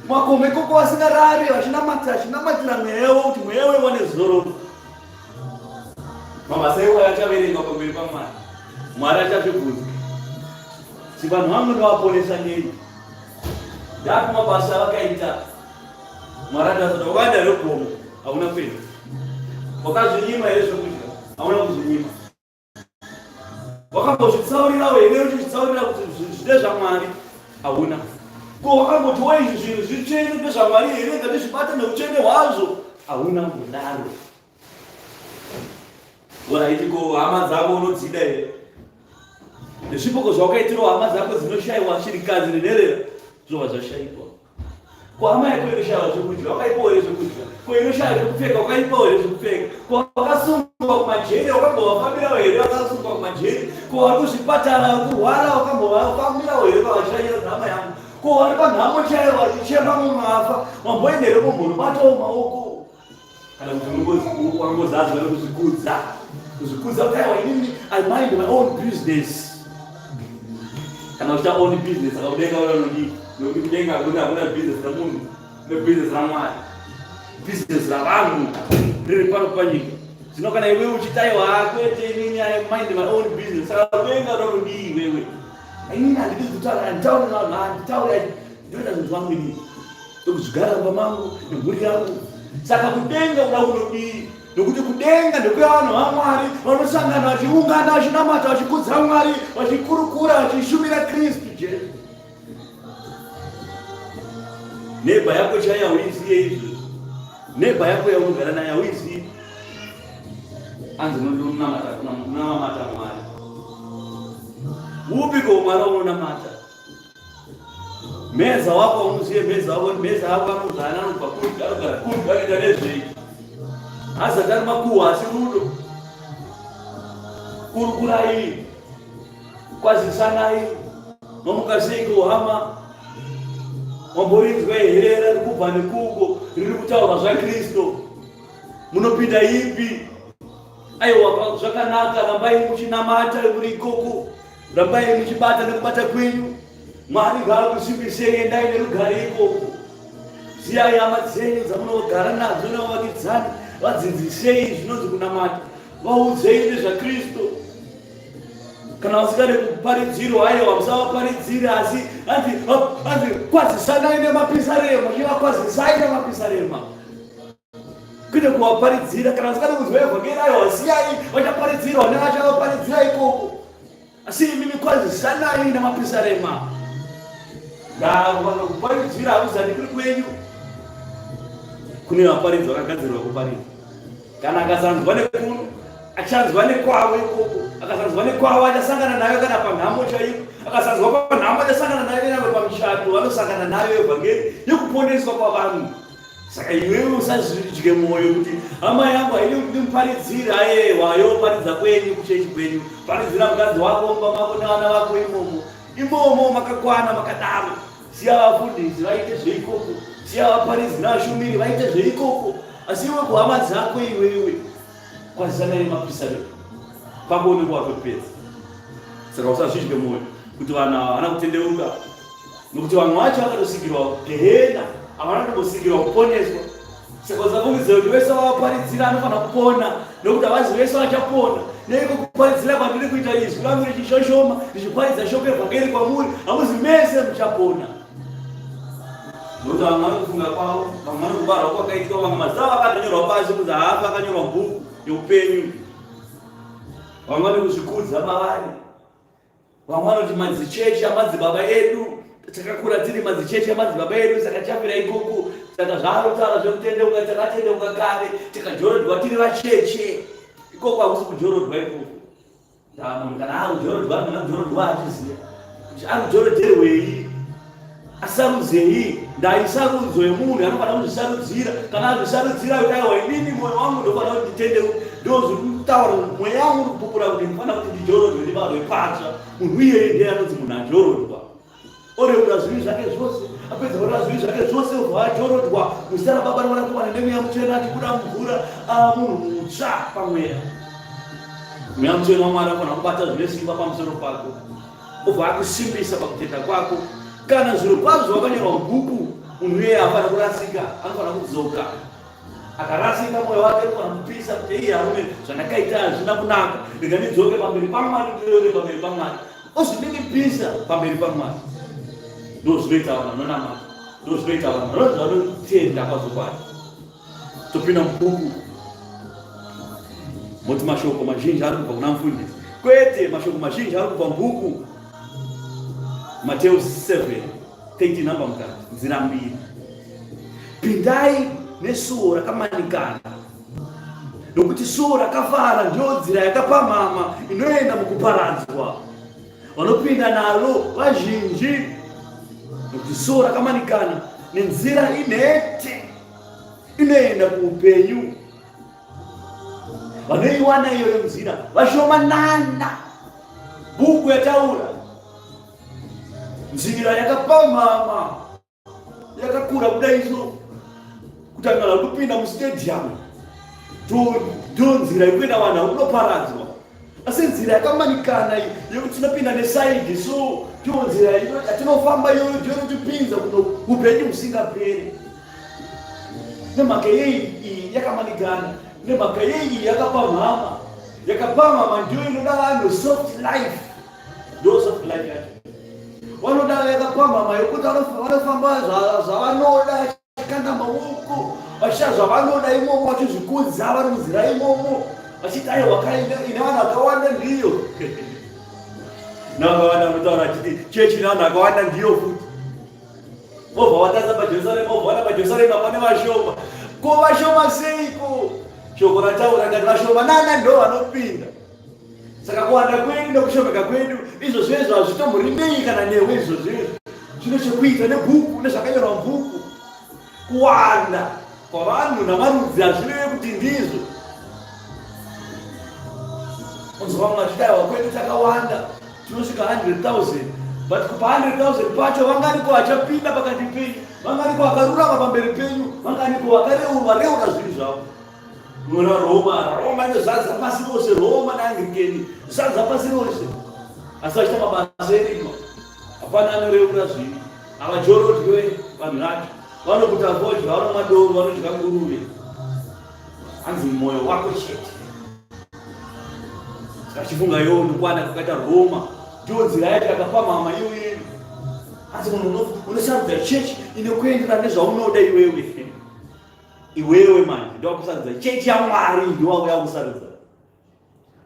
A: kumakomo ikoko vasingarari vachinamata vachinamatira mweya yavo kuti mweya yavo iwane zororo. Mabasa iwayo achaverengwa pamberi paMwari. Mwari achazvibvunza kuti vanhu vangu ndinovaponesa nei? Ndapi mabasa avakaita? Mwari achazoti wakaenda here kugomo? Hauna kuenda. Wakazvinyima here zvokudya? Hauna kuzvinyima. Wakambozvitsaurirawo here uchizvitsaurira kuti zvide zvaMwari? Hauna. Ko wakambotiwo izvi zvinhu zvitsvene ndezvaMwari here? Ngatizvibate neutsvene hwazvo. Hauna kudaro. Oraiti ko hama dzako unodzida here? Nezvipoko zvawakaitirwa hama dzako dzinoshaiwa shirikadzi nenherera zvobva zvashaikwa. Ko hama yako inoshaiwa zvekudya wakaipawo here zvekudya? Ko inoshaya zvekupfeka wakaipawo here zvekupfeka? Ko vakasungwa kumajeri wakambovafambirawo here vakasungwa kumajeri? Ko vari kuzvipatara vari kurwara wakambovafambirawo here pavashanyira hama yangu? Ko vari panhamo chaiyo vari kuchema mumwe afa wamboenda here kumbonobatawo maoko? Kana kuti wangozadzwa nekuzvikudza kuzvikudza kuti aiwa inini I mind my own business. Kana uchiita own business saka kudenga unonodii? Nekuti kudenga hakuna hakuna business ramunhu nebusiness raMwari, business ravanhu riri pano panyika. Zvino kana iwewe uchiti aiwa kwete inini I mind my own business, saka kudenga unonodii iwewe? Inini handidi kutaura, handitauri navanhu, handitauri, ndoita zvinhu zvangu inini, ndokuzvigara mumba mangu nemhuri yangu. Saka kudenga uda kunodii? Nokuti kudenga ndekuya vanhu vaMwari vanosangana vachiungana vachinamata vachikudza Mwari vachikurukura vachishumira Kristu Jesu. Neighbor yako chaiyo hauiziye izvozvo. Neighbor yako yaunogara naye hauiziye. Anzi unonamata unamata Mwari. Upi ko Mwari waunonamata? Meza wako hauziye meza wako meza wako anozana anobva kuri anogara kuri anoita nezvei. Azati ari makuhwa asi rudo. Kurukurai. Kwazisanai. Mamuka seiko hama? Mamborinzwa here riri kubva nekuko riri kutaura zvaKristu? Munopinda ipi? Aiwa zvakanaka, rambai muchinamata muri ikoko, rambai muchibata nekubata kwenyu. Mwari ngaakusimbisei, endai nerugare ikoko. Ziyai hama dzenyu dzamunogara nadzo navavakidzani, vadzidzisei zvinonzi kunamata, vaudzei nezvaKristu. Kana vasingade kuparidzirwa, aiwa musavaparidzire, asi hanzi hanzi kwazisanai nemapisarema, chivakwazisai nemapisarema kwete kuvaparidzira. Kana vasingade kunzwa evhangeri, aiwa siyai, vachaparidzirwa nevachavaparidzira ikoko. Asi imimi kwazisanai nemapisarema. Ndakuparidzira hakuzani kuri kwenyu. Kune vaparidzi vakagadzirwa kuparidza. Kana akasanzwa nekuno achanzwa nekwavo ikoko, akasanzwa nekwavo achasangana nayo kana panhamo chaipo, akasanzwa panhamo achasangana nayo nyangwe pamuchato, vanosangana nayo evhangeri yekuponeswa kwavanhu. Saka iwewe usazvidye mwoyo kuti hama yangu haidi kuti ndimuparidzire. Ayewa, yoparidza kwenyu kuchechi kwenyu, paridzira mukadzi wako mumba mako nevana vako imomo imomo, makakwana makadaro. Siya vafundisi vaite zveikoko, siya vaparidzi nevashumiri vaite zveikoko, asi iwe kuhama dzako iwewe kwazisana nemapisarema pako unenge watopedza. Saka usazvidye mwoyo kuti vanhu ava havana kutendeuka, nokuti vamwe vacho vakatosikirwa gehena, havana kutombosikirwa kuponeswa. Saka usafungidzira kuti vese vavaparidzira anofanira kupona, nokuti havazi vese vachapona. Neiko kuparidzira kwandiri kuita izwi rangu richishoshoma, ndichiparidza shoko evhangeri kwamuri, hamuzi mese muchapona. Nokuti vamwe vanokufunga kwavo, vamwe vanokubarwa kwakaitwa, vamwe mazita avo akatonyorwa pasi kunzi haafi akanyorwa mubhuku youpenyu. Vamwe vanokuzvikudza mavari. Vamwe vanoti madzichechi amadzibaba edu, takakura tiri madzichechi amadzibaba edu, saka tichafira ikoko. Saka zvaanotaura zvekutendeuka, takatendeuka kare, tikajorodwa tiri vacheche. Ikoko hakusi kujorodwa ikoko. Munhu kana akujorodwa, anogona kujorodwa achiziva kuti akujoroderwei, asarudzei. Ndaisarudzo yemunhu anofanira kuzvisarudzira. Kana azvisarudzira kuti aiwa, inini mwoyo wangu ndofanira kuti nditendeuke, ndo zviri kutaura mweya wangu uri kupupura kuti ndinofanira kuti ndijorodwe ndibarwe patsva. Munhu iyeye ndiye anonzi munhu ajorodwa, oreura zvivi zvake zvose. Apedza kureura zvivi zvake zvose, obva ajorodwa muzita raBaba neMwanakomana neMweya Mutsvene, achibuda mumvura ava munhu mutsva pamweya. Mweya Mutsvene waMwari anofanira kubata zvine simba pamusoro pako, obva akusimbisa pakutenda kwako. Kana zviro kwazvo wakanyorwa mubhuku, munhu iyeye haafanira kurasika, anofanira kudzoka. Akarasika, mwoyo wake unogona kupisa kuti iye arume, zvandakaita hazvina kunaka, rega ndidzoke pamberi paMwari, ndireure pamberi paMwari, ozvininipisa pamberi paMwari. Ndo zvinoita vanhu vanonamata, ndo zvinoita vanhu vanonzi vanotenda pazvokwadi. Topinda mubhuku, moti mashoko mazhinji ari kubva kuna mufundisi. Kwete, mashoko mazhinji ari kubva mubhuku Mateo 7 13 namba mukati, nzira mbiri. Pindai nesuo rakamanikana, nokuti suo rakafara ndiyo nzira yakapamhama inoenda mukuparadzwa, vanopinda naro vazhinji. Nokuti suo rakamanikana nenzira inhete inoenda kuupenyu, vanoiwana iyoyo nzira vashomanana. Bhuku yataura nzira yakapamhama yakakura kudai so kuti vanhu vari kupinda mustadium, ndo nzira yekuenda vanhu vakunoparadzwa. Asi nzira yakamanikana iyi yekuti tinopinda nesaidi so, ndiyo nzira yatinofamba iyoyo, ndiyo inotipinza kuno upenyu husingaperi. Nemhaka yei iyi yakamanikana? Nemhaka yei iyi yakapamhama? Yakapamhama ndiyo inoda vanhu soft life, ndo soft life yacho vanoda. Yakapamhama yekuti vanofamba zvavanoda, vachikanda maoko.
B: Vachiita zvavanoda imomo, vachizvikudza vari munzira imomo, vachiti aiwa kaine ine vanhu vakawanda ndiyo.
A: Navakawanda vanotaura vachiti chechi ine vanhu vakawanda ndiyo futi. Vobva vatarisa paJerusarema, vobva vaona paJerusarema pane vashoma.
B: Ko vashoma seiko? Shoko rataura rikati vashoma nana ndo vanopinda. Saka kuwanda kwedu nekushomeka kwedu izvo zvezvo hazvitomborinei kana newe izvo zvezvo. Zvine chekuita nebhuku nezvakanyorwa mubhuku. Kuwanda kwavanhu namarudzi hazvirevi kuti ndizvo. Unzwa vamwe vachiti aiwa kwedu takawanda tinosvika 100,000 but kupa 100,000 pacho vanganiko vachapinda pakati penyu, vanganiko vakarurama pamberi penyu, vanganiko vakareurwa reura zvivi zvavo. Unoona Roma, Roma inozadza pasi rose, Roma neAnglikeni zadza pasi rose, asi vachiita mabasa erima, hapana anoreura zvivi, havajorodwe vanhu vacho, vanokuta fodya, vanomwa doro, vanodya nguruve, hanzi mwoyo wako chete. Saka chifunga iwewe ndokwana kwakaita Roma, ndiyo nzira yacho yakapamhama iyoyo. Hanzi munhu unosarudza chechi inokuenderana nezvaunoda iwewe. Iwewe manje ndowakusarudza chechi yaMwari, ndiwauya kusarudza.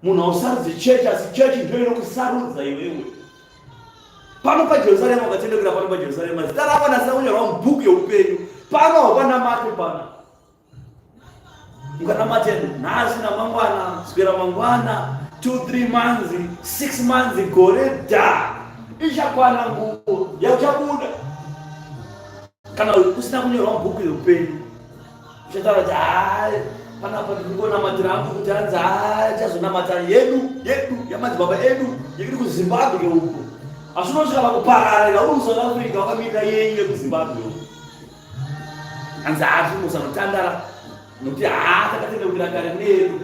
B: Munhu hausarudzi chechi, asi chechi ndiyo inokusarudza iwewe. Pano paJerusarema ukatendekera pano paJerusarema, zita rako nasina kunyorwa mubhuku yeupenyu. Pano haupanamate pano. Mukanamate nhasi namangwana, kuswera mangwana, 2 3 months, 6 months, gore dha. Ichakwana nguvo yauchabuda. Kana usina kunyorwa mubhuku yeupenyu uchataura kuti haa panapa ndikungonamatira hangu kuti hanzi haa chazonamata yedu yedu yamadzibaba edu yekuri kuZimbabwe uko, asi unosvika pakupararira uri kuSouth Africa wakamirira yenyu yekuZimbabwe uko, hanzi haa tiri musanotandara nokuti haa takatendeukira kare kune yedu.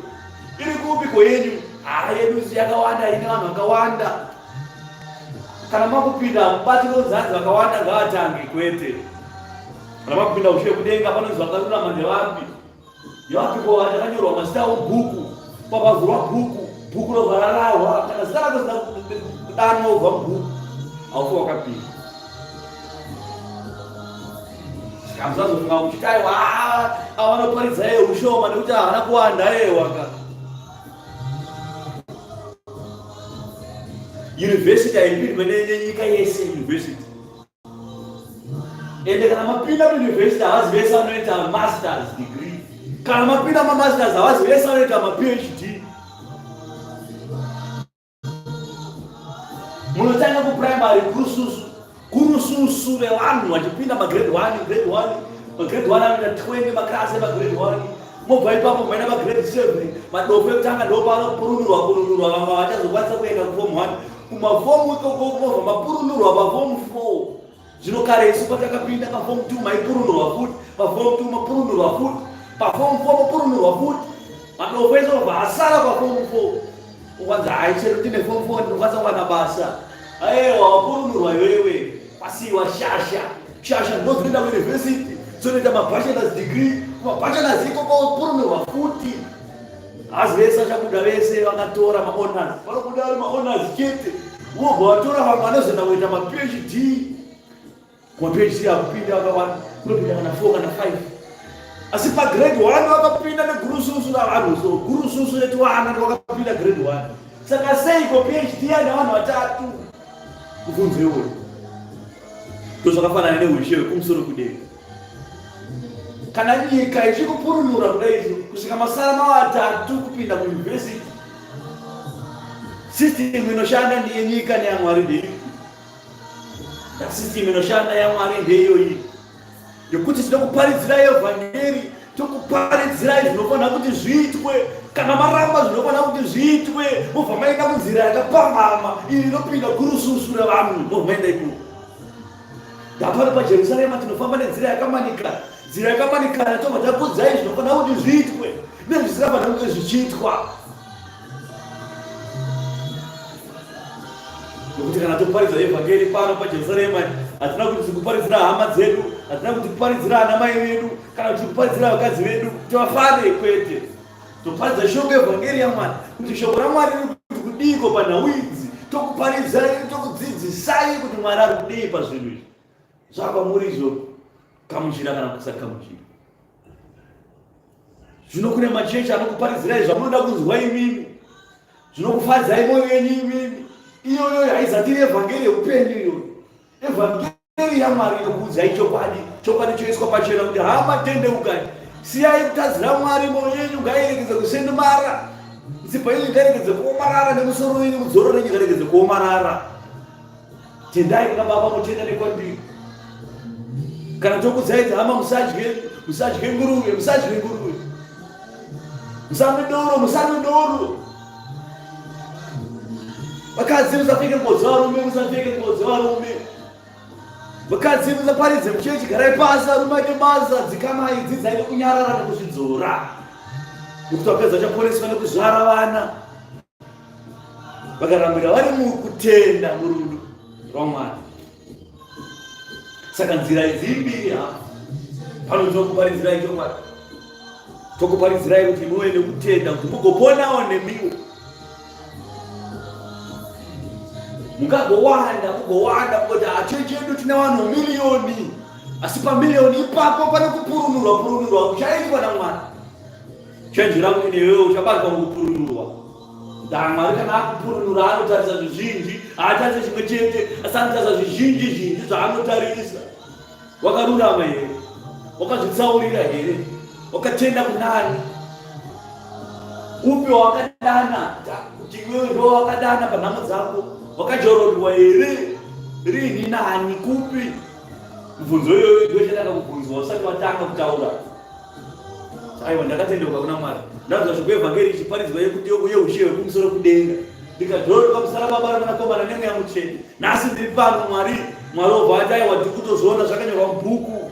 B: Iri kupi ko yenyu? Haa yedu isu yakawanda, ine vanhu vakawanda. Kana makupinda mubatiro unzanzi vakawanda ngavatange, kwete. Kana makupinda ushe kudenga panonzi vakarurama ndevapi? Ndevapi ko vachakanyorwa mazita avo bhuku? Papavhurwa bhuku, bhuku robva rarahwa. Kana zita rako risina kudanwa kubva mubhuku, haufi wakapinda. Saka musazofunga muchiti aiwa ava vanoparidza iye ushoma nekuti havana kuwanda ewaka. University haipindwe nenyika yese university. Ende kana mapinda muuniversity havazi vese vanoita masters degree. Kana mapinda mamasters havazi vese vanoita maPhD. Munotanga kuprimary kurususu kurususu vevanhu vachipinda magrade 1 grade 1 magrade 1 anoita 20 makrasi emagrade 1, mobva ipapo maenda magrade 7, madofo ekutanga ndopano purunurwa purunurwa, vamwe vachazokwanisa kuenda kuform 1, kumafomu ikoko mobva mapurunurwa paform 4. Zvino kare isu patakapinda paform 2 maipurunurwa futi, paform 2 mapurunurwa futi, paform 4 mapurunurwa futi, madofo ese obva asara paform 4. Ukwanzi hai chero tine form 4 ndinokwanisa kuwana basa. Aiwa, wapurunurwa iwewe, pasiwa shasha shasha ndodzinoenda kuuniversity dzonoita mabachelors degree, kumabachelors ikoko wapurunurwa futi. Hazi vese vachabuda vese vakatora mahonors, vanobuda vari mahonors chete, wobva watora vamwe vanozoenda kuita maPhD. KumaPhD akupinda vakawanda, kunopinda kana 4 kana 5, asi pagrade 1 vakapinda negurususu ravanhu, so gurususu retiwana vakapinda grade 1. Saka seiko PhD yaina vanhu vatatu? Kubvunzo iwoyo. Ndozvakafanana neushe hwekumusoro kudenga. Kana nyika ichikupurunura kudai izvo kusvika masara mavatatu kupinda kuuniversity, system inoshanda ndiye nyika neyaMwari ndeipi? System inoshanda yaMwari ndeiyoyi, yekuti tinokuparidzirai evhangeri, tokuparidzirai zvinofanira kuti zviitwe. Kana maramba zvinofanira kuti zviitwe, mobva maenda kunzira yakapamhama iyi inopinda gurususu revanhu, mobva maenda ikoko. Ndapano paJerusarema tinofamba nenzira yakamanikana, nzira yakamanikana, tobva takudzai zvinofanira kuti zviitwe nezvisingafanira kunge zvichiitwa. Nokuti kana toparidza evhangeri pano paJerusarema, hatina kuti tikuparidzira hama dzedu, hatina kuti kuparidzira ana mai vedu, kana kuti kuparidzira vakadzi vedu kuti vafare, kwete. Toparidza shoko evhangeri yaMwari, kuti shoko raMwari riri kuti kudiiko panhau idzi, tokuparidzai, tokudzidzisai kuti Mwari ari kudii pazvinhu izvi. Zvakwamuri izvo, gamuchira kana kusagamuchira. Zvino kune machechi anokuparidzirai zvamunoda kunzwa imimi, zvinokufadzai mwoyo yenyu imimi. Iyoyo haizati iri evhangeri yeupenyu iyoyo. Evhangeri yaMwari inokuudzai chokwadi, chokwadi choiswa pachena kuti hama, tendeukai, siyai kutadzira Mwari, mwoyo yenyu ngairegedze kusendemara, mitsipa yenyu ngairegedze kuomarara, nemusoro wenyu mudzoro renyu ngairegedze kuomarara. Tendai kuna Baba, motenda nekwandiri. Kana tokudzai kuti hama, musadye, musadye nguruve, musadye nguruve, musamwe doro, musamwe doro. Vakadzi musapfeke nguo dzevarume, musapfeke nguo dzevarume. Vakadzi musaparidze muchechi, garai pasi, varume aite basa, dzikamai, dzidzai nekunyarara nekuzvidzora. Nekuti vakadzi vachaponeswa nekuzvara vana. Vakarambira vari mukutenda murudo rwaMwari. Saka nzira idzi imbiri ha pano tinokuparidzirai chokwadi, tokuparidzirai kuti muve nekutenda kuti mugoponawo nemiwo, mungagowanda mugowanda mugoti hachechi yedu tine vanhu miriyoni, asi pamiriyoni ipapo pane kupurunurwa purunurwa kuchaitwa naMwari. Chenjera kuti newewo uchabatwa mukupurunurwa. Mwari kana akupurunura anotarisa zvizhinji, haatarise chimwe chete, asi anotarisa zvizhinji zhinji zvaanotarisa. Wakarurama here? Wakazvitsaurira here? Wakatenda kunani? Upi wawakadana kuti iwewe ndiwo wakadana panhamo dzako? Wakajorodwa here? Rini nani? Kupi? Mubvunzo iyoyo ndiwo chatanga kubvunzwa usati watanga kutaura. Aiwa, ndakatendeuka kuna Mwari. Ndanzwa shoko yevhangeri ichiparidzwa yekuti yeushe hwekumusoro kudenga. Ndikadzorwa musara Baba Mwanakomana neMweya Mutsvene. Nhasi ndiri pano Mwari. Mwari obva ati aiwa, ndiri kutozviona zvakanyorwa mubhuku.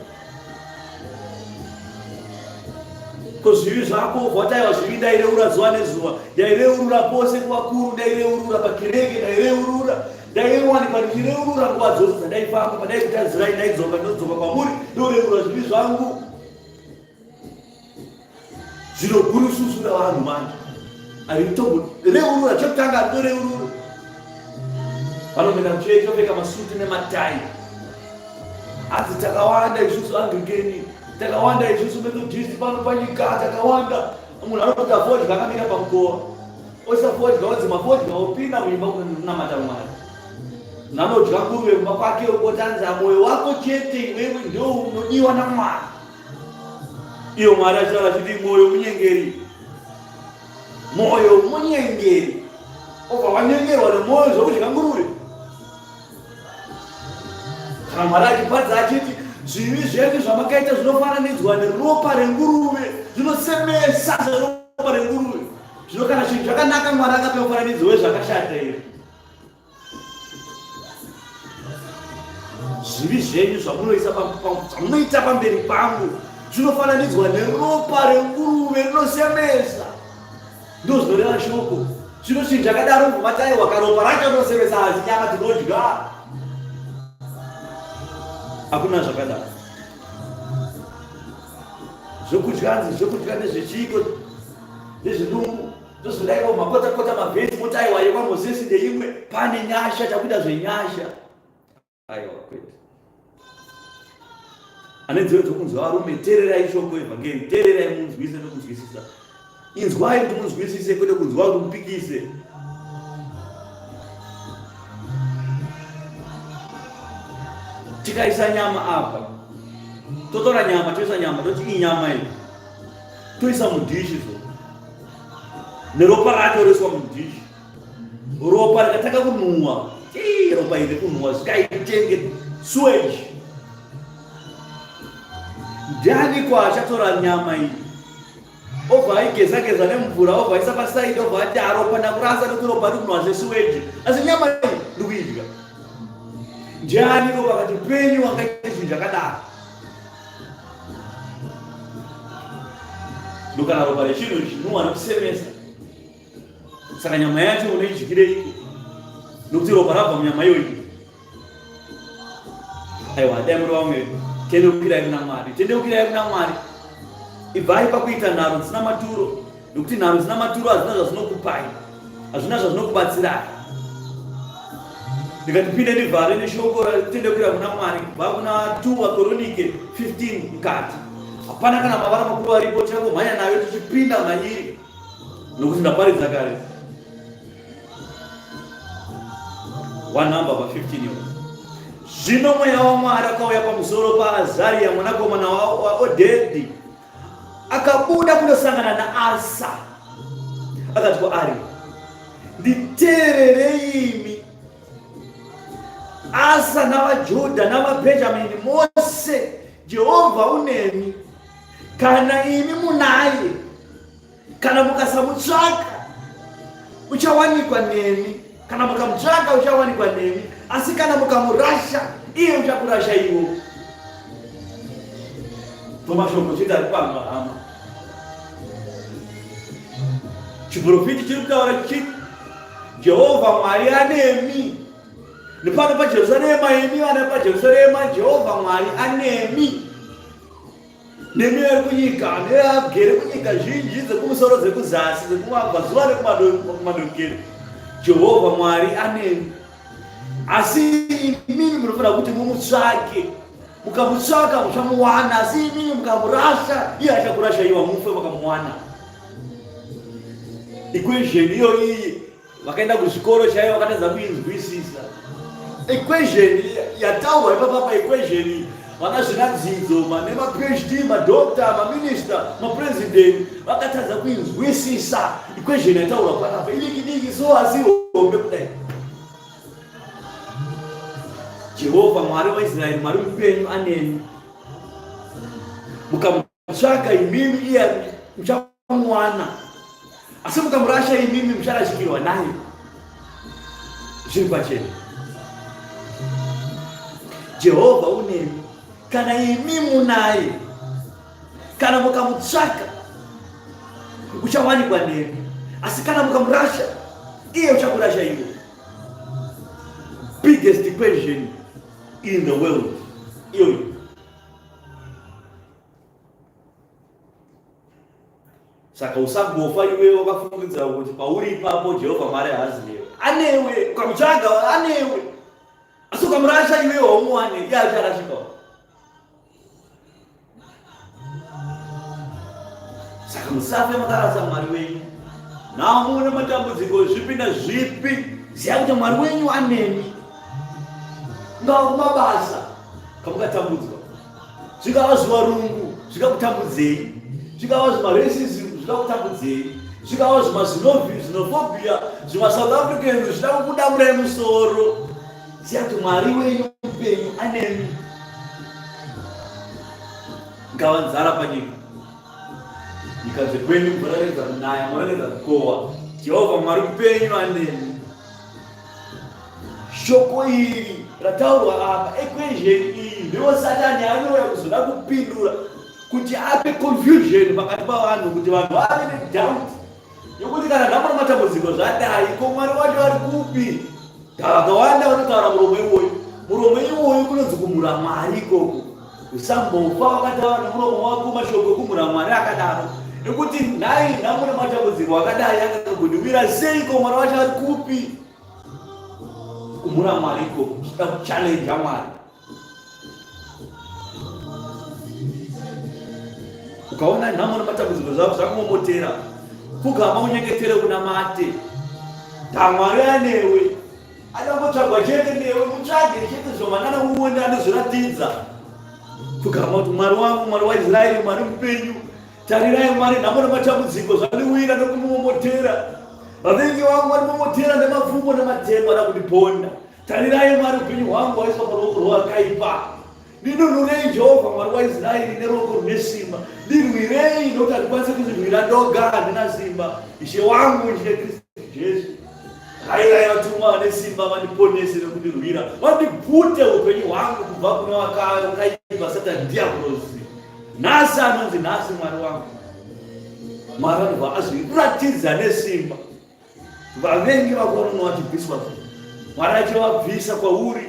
B: Ko zvivi zvako obva ati aiwa, zvivi ndaireura zuva nezuva. Ndaireurura pose kuvakuru, ndaireurura pakereke, ndaireurura. Ndaiwanikwa ndichireurura nguva dzose dzandaifamba, pandaikutadzirai ndaidzoka, ndodzoka kwamuri, ndoreurura zvivi zvangu. Zvino gurususu ravanhu manje aritomboreurura, chekutanga aritoreurura. Vanopinda muchechi vopfeka masuti nematai. Hanzi takawanda isusu Anglikeni, takawanda isusu Methodist pano panyika, takawanda. Munhu anokuta fodya akamira pamukova, oisa fodya, odzima fodya, opinda muimba kunamata Mwari. Nanodya nguruve kumba kwake ukotanza moyo wako chete iwewe ndio unodiwa naMwari. Iyo Mwari achitaura achiti moyo munyengeri, moyo munyengeri, obva wanyengerwa nemwoyo zvokudya nguruve. Kana Mwari achiparidza achiti zvivi zvenyu zvamakaita zvinofananidzwa neropa renguruve, zvinosemesa seropa renguruve. Zvino kana chinhu chakanaka Mwari akapa mufananidzo wezvakashata here? Zvivi zvenyu zvamunoisa zvamunoita pamberi pangu zvinofananidzwa neropa renguruve rinosemesa. Ndozvinoreva shoko. Zvino chinhu chakadaro mataiwa karopa racho rinosemesa asi nyama tinodya. Hakuna zvakadaro. Zvokudya hanzi zvokudya ndezvechiiko ndezvedumbu ndozvodaiwo makotakota mavhesi moti aiwa yekwaMozisi ndeimwe pane nyasha takuita zvenyasha. Aiwa kwete. Ane nzeve dzokunzwa varume, teererai shoko evhangeri, teererai munzwise nokunzwisisa. Inzwai kuti munzwisise kwete kunzwa kuti mupikise. Tikaisa nyama apa, totora nyama, toisa nyama, toti iyi nyama iyi, toisa mudhishi so neropa racho roiswa mudhishi. Ropa rikatanga kunhuwa, ropa iri kunhuwa zvikaitenge sewage. Ndiani ko achatora nyama iyi obva aigeza geza nemvura obva aisa pasaidi obva ati aropa ndakurasa nekuti ropa riri kunhuwa sesiweji, asi nyama iyi ndikuidya. Ndiani ko pakati penyu wakaita chinhu chakadaro? Ndokana ropa rechinhu chinhuwa nekusemesa Saka nyama yacho unoidyireiko? Nokuti ropa rabva munyama iyoyi. Aiwa, dai muri vamwe tendeukirai kuna Mwari, tendeukirai kuna Mwari. Ibvai pakuita nharo dzisina maturo, nokuti nharo dzisina maturo hazvina zvazvinokupai, hazvina zvazvinokubatsirai. Ndikati pinde ndivhare neshoko rekutendeukira kuna Mwari kubva kuna 2 Vakoronike 15 mukati. Hapana kana mavara makuru aripo, tichangomhanya nayo tichipinda mairi nokuti ndaparidza kare. One number pa 15 years. Zvino mweya waMwari akauya pamusoro paAzaria mwanakomana waOdhedhi, akabuda kundosangana naAsa, akati kwaari, Nditeererei imi Asa navaJudha navaBhenjamini mose, Jehovha unemi, kana imi munaye. Kana mukasamutsvaka uchawanikwa nemi, kana mukamutsvaka uchawanikwa nemi, asi kana mukamurasha iye uchakurasha iwo. Tomashoko chete ari pano hama. Chiprofiti chiri kutaura chichiti Jehovha Mwari anemi. Nepano paJerusarema, imi vana paJerusarema, Jehovha Mwari anemi. Nemi vari kunyika, nevagere kunyika zhinji dzekumusoro, dzekuzasi, dzekumabvazuva nekumadokero. Jehovha Mwari anemi. Asi imimi munofanira kuti mumutsvake. Mukamutsvaka muchamuwana, asi imimi mukamurasha, iye achakurasha iwa mufe makamuwana. Equation iyo iyi vakaenda kuzvikoro chaivo vakatadza kuinzwisisa equation yataurwa ipapa pa equation vana zvinadzidzo mane maphd madoctor maminister mapresident vakatadza kuinzwisisa equation yataurwa panapa idiki diki so asi hombe kudai. Jehovha Mwari waIsraeri, Mwari mupenyu anemi, mukamutsvaka imimi iye muchamuwana, asi mukamurasha imimi mucharashikirwa naye. Zviri pachena, Jehovha unemi kana imi munaye. Kana mukamutsvaka uchawanikwa nemi, asi kana mukamurasha iye uchakurasha iwe. Biggest equation in the world iyoyo. Saka usagofa iwe wakafungidzira kuti pauri ipapo Jehovha Mwari haazi newe. Anewe, ukamutsvaga anewe. Asi ukamurasha iwe haumuwane, iye acharashikawo. Saka musafe makarasa Mwari wenyu. Namu nematambudziko zvipi nezvipi, ziva kuti Mwari wenyu anemi. Ungava kumabasa kamukatambudzwa, zvikava zvivarungu zvikakutambudzei, zvikava zvimaresism zvikakutambudzei, zvikava zvimazinophobia zvimasouth Africans zvida kukudamurai musoro, ziva kuti Mwari wenyu mupenyu anemi. Ngava nzara panyika, nyika dzekwenyu munoregedza kunaya, munoregedza kukohwa. Jehovha Mwari mupenyu anemi. Shoko iri rataurwa apa, equation iyi ndiyo Satani anouya kuzoda kupindura kuti ape confusion pakati pavanhu, kuti vanhu vave nedoubt yokuti kana nhamo nematambudziko zvadai, ko Mwari wacho ari kupi? Vakawanda vanotaura muromo iwoyo, muromo iwoyo kunonzi kumhura Mwari ikoko. Usambofa wakataura nemuromo wako mashoko ekumhura Mwari akadaro, nekuti nhai nhamo nematambudziko akadai akagondiwira seiko? Mwari wacho ari kupi? Kumhura Mwari ikoko, kuchida kuchallenja Mwari. Ukaona nhamo nematambudziko zvako zvakumomotera, pfugama unyengetere unamate. Mwari anewe, adangotsvagwa chete newe, mutsvage chete zvomanana uone anozviratidza. Pfugama kuti Mwari wangu, Mwari waIsraeri, Mwari mupenyu, tarirai Mwari, nhamo nematambudziko zvandiwira nokumomotera. Vavengi vangu vanimomotera nemapfumo nematemo ada kundiponda. Tarirai Mwari, upenyu hwangu hwaiswa paruoko rwowakaipa. Ndinunurei Jehovha Mwari waIsraeri neruoko rune simba. Ndirwirei nokuti handikwanisi kuzvirwira ndoga, handina simba. Ishe wangu ndine Kristu Jesu. Rairai vatumwa vane simba vandiponese nokundirwira, vandibvute upenyu hwangu kubva kune wakaipa Satani Dhiabhorosi. Nhasi anonzi nhasi Mwari wangu. Mwari anobva azviratidza nesimba. Vavengi vako vanonwa vachibviswa, Mwari achivabvisa kwauri.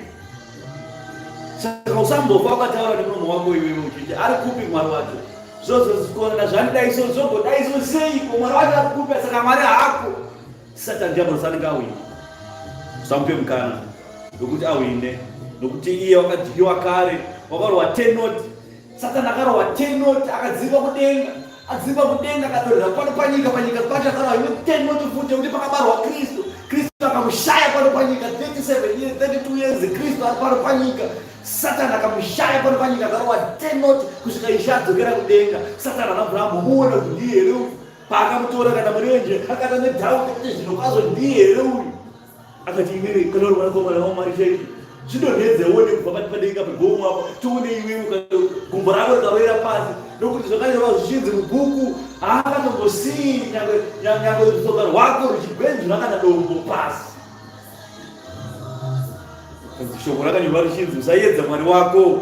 B: Saka usambofa wakataura nemuromo wako iwewe uchiti ari kupi Mwari wacho? Zvozozikona zvandidai so zvogodai so seiko Mwari wacho ari kupi? Saka Mwari haako. Satan diabolosi anenge awine. Usamupe mukana wekuti awine nokuti iye wakadyiwa kare, wakarwa tenoti. Satani akarohwa 10 not akadzingwa kudenga, adzingwa kudenga akadonhera pano panyika, panyika pacho akarohwa imwe 10 not futi yekuti pakabarwa Kristu. Kristu akamushaya pano panyika 37 years, 32 years Kristu ari pano panyika. Satani akamushaya pano panyika akarohwa 10 not kusvika Ishe adzokera kudenga. Satani anobva ambomuona kuti ndiye here uyu. Paakamutora kana murenje akata nedoubt kuti zvino kwazvo ndiye here uyu. Akati iwewe kana uri mwanakomana waMwari chaizvo zvidonhedze uone kubva pati padenga pegomo apa tione iwewe kana gumbo rako rikaroera pasi nokuti zvakanyorwa zvichinzi mubhuku haakatombosiyi nyangwe rutsoka rwako ruchigwenzura kana dombo pasi. Shoko rakanyorwa richinzi usaedza Mwari wako.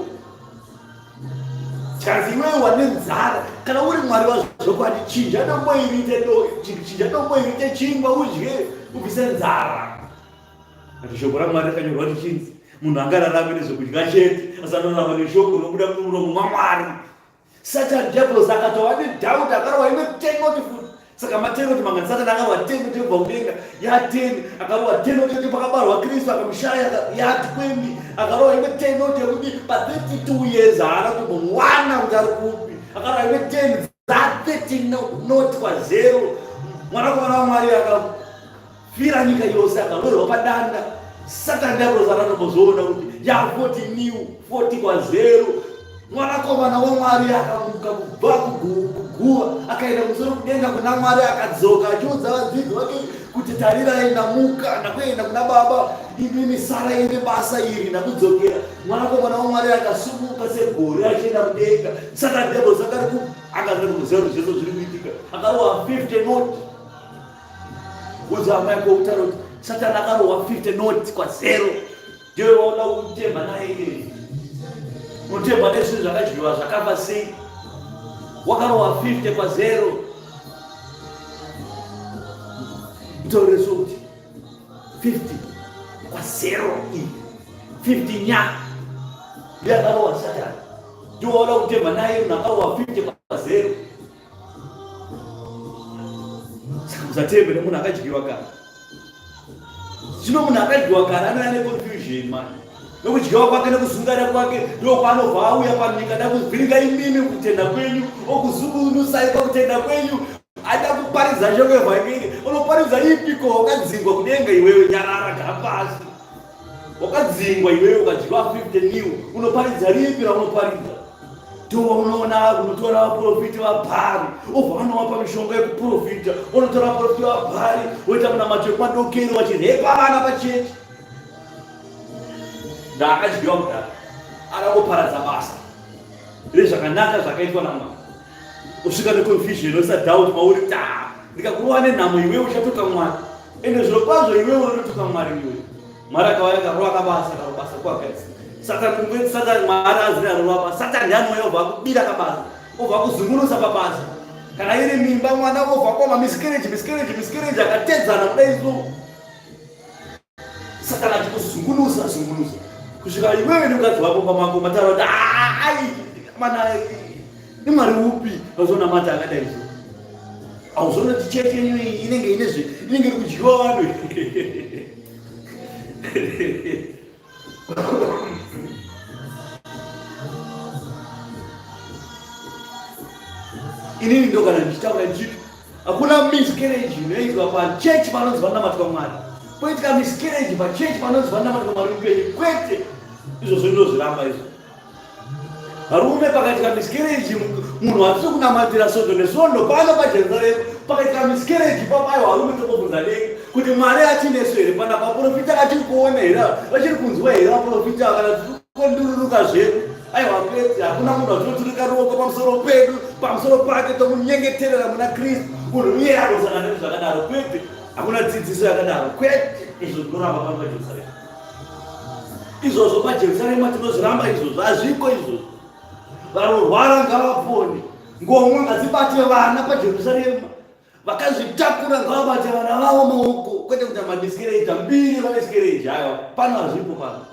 B: Chazi iwewe wane nzara kana uri Mwari wazvokwadi chinja dombo iri ite chinja dombo iri ite chingwa udye ubvise nzara. Ati shoko raMwari rakanyorwa richinzi munhu angararame nezvekudya chete asi anorarama neshoko rinobuda mumuromo maMwari. Satan devils akatova nedoubt akarova imwe tenoti futi. Saka matenoti mangani Satan akarova tenoti yekubva kudenga ya 10 akarova tenoti yekuti pakabarwa Kristu akamushaya ya 20 akarova imwe tenoti yekuti pa 32 years haana kumbomuwana kuti ari kupi akarova imwe 10 dza 13 not kwa zero mwanakomana waMwari akafira nyika yose akaroverwa padanda. Satan diabolos akatombozoona kuti ya 40 new 40 kwa zero mwanakomana waMwari akamuka kubva kuguva akaenda kumusoro kudenga kuna Mwari akadzoka achiudza vadzidzi vake kuti tarirai ndamuka ndakuenda kuna baba imimi sarai nebasa iri ndakudzokera. Mwanakomana waMwari akasumuka segore achienda kudenga. Satan diabolos akari ku akazoti kuziva kuti zvese zviri kuitika akarohwa 50 not udza amai ko utaura kuti Satani akarohwa 50 not kwa zero ndiwe waoda kutemba naye iye unotemba nezvinhu zvakadyiwa zvakafa sei wakarohwa 50 kwa zero itaurireso kuti 50 kwa zero iyi 50 nya ndiye akarohwa Satani ndiwe waoda kutemba naye munhu akarohwa 50 kwa zero. Saka musatembe nemunhu akadyiwa kare. Zvino munhu akadyiwa kare anouya neconfusion mani. Nokudyiwa kwake nekuzungaira kwake ndokwaanobva auya panyika da kuvhiringa imimi kutenda kwenyu okuzungunusai pakutenda kwenyu ada kuparidza shoko yevhangeri unoparidza ipiko wakadzingwa kudenga iwewe nyarara gara pasi wakadzingwa iwewe ukadyiwa 50 new unoparidza ripi raunoparidza ndowaunoona unotora vaprofita vabhari obva vanovapa mishonga yekuprofita unotora vaprofita vabhari woita munamato wekwadokero vachirepa vana pachechi ndaakadyiwa kudaro akangoparadza basa rezvakanaka zvakaitwa namwari usvika neconfusion oisa doubt mauri ta ndikakurova nenhamo iwewe uchatuka mwari ende zviro kwazvo iwewe unotuka mwari iwewe mwari akauya akarova kabasa karobasa kwakaisa saka kunge satani mwari aziri anorova satani anouya obva akubira kabasa obva akuzungunusa pabasa kana iri mimba mwana obva koma miscarriage miscarriage miscarriage akatedzana kudai so satani achikuzungunusa zungunusa kusvika iwewe nemukadzi wako pamako mataura kuti ai mana imwari upi vazonamata akadai so auzoona kuti chechi yenyu iyi inenge ine zve inenge iri kudyiwa vanhu. Inini ndo kana ndichitaura ndichiti hakuna miscarriage inoitwa pachechi panonzi vanamatwa Mwari, poitika miscarriage pachechi panonzi vanamatwa Mwari mupenyu. Kwete, izvozvo ndinozviramba izvo. Varume, pakaitika miscarriage munhu hatisi kunamatira svondo nesvondo pano paJerusarema. Pakaitika miscarriage ipapo, aiwa varume, tokobvunza denga kuti Mwari achinesu here panapa? Vaprofita vachiri kuona here? Vachiri kunzwa here vaprofita? Kana tirikondururuka zvedu, aiwa kwete, hakuna munhu atinoturika ruoko pamusoro pedu, pamusoro pake tomunyengeterera muna Kristu munhu iye anosangana nezvakadaro. Kwete, hakuna dzidziso yakadaro, kwete. Izvo tinoramba pano paJerusarema izvozvo, paJerusarema tinozviramba izvozvo, hazviko izvozvo. Vanorwara ngavapone, ngomwa ngadzibate vana paJerusarema, vakazvitakura ngavabate vana vavo maoko, kwete kuita madiskereji mbiri vamiskereji. Aiwa, pano hazvipo pano.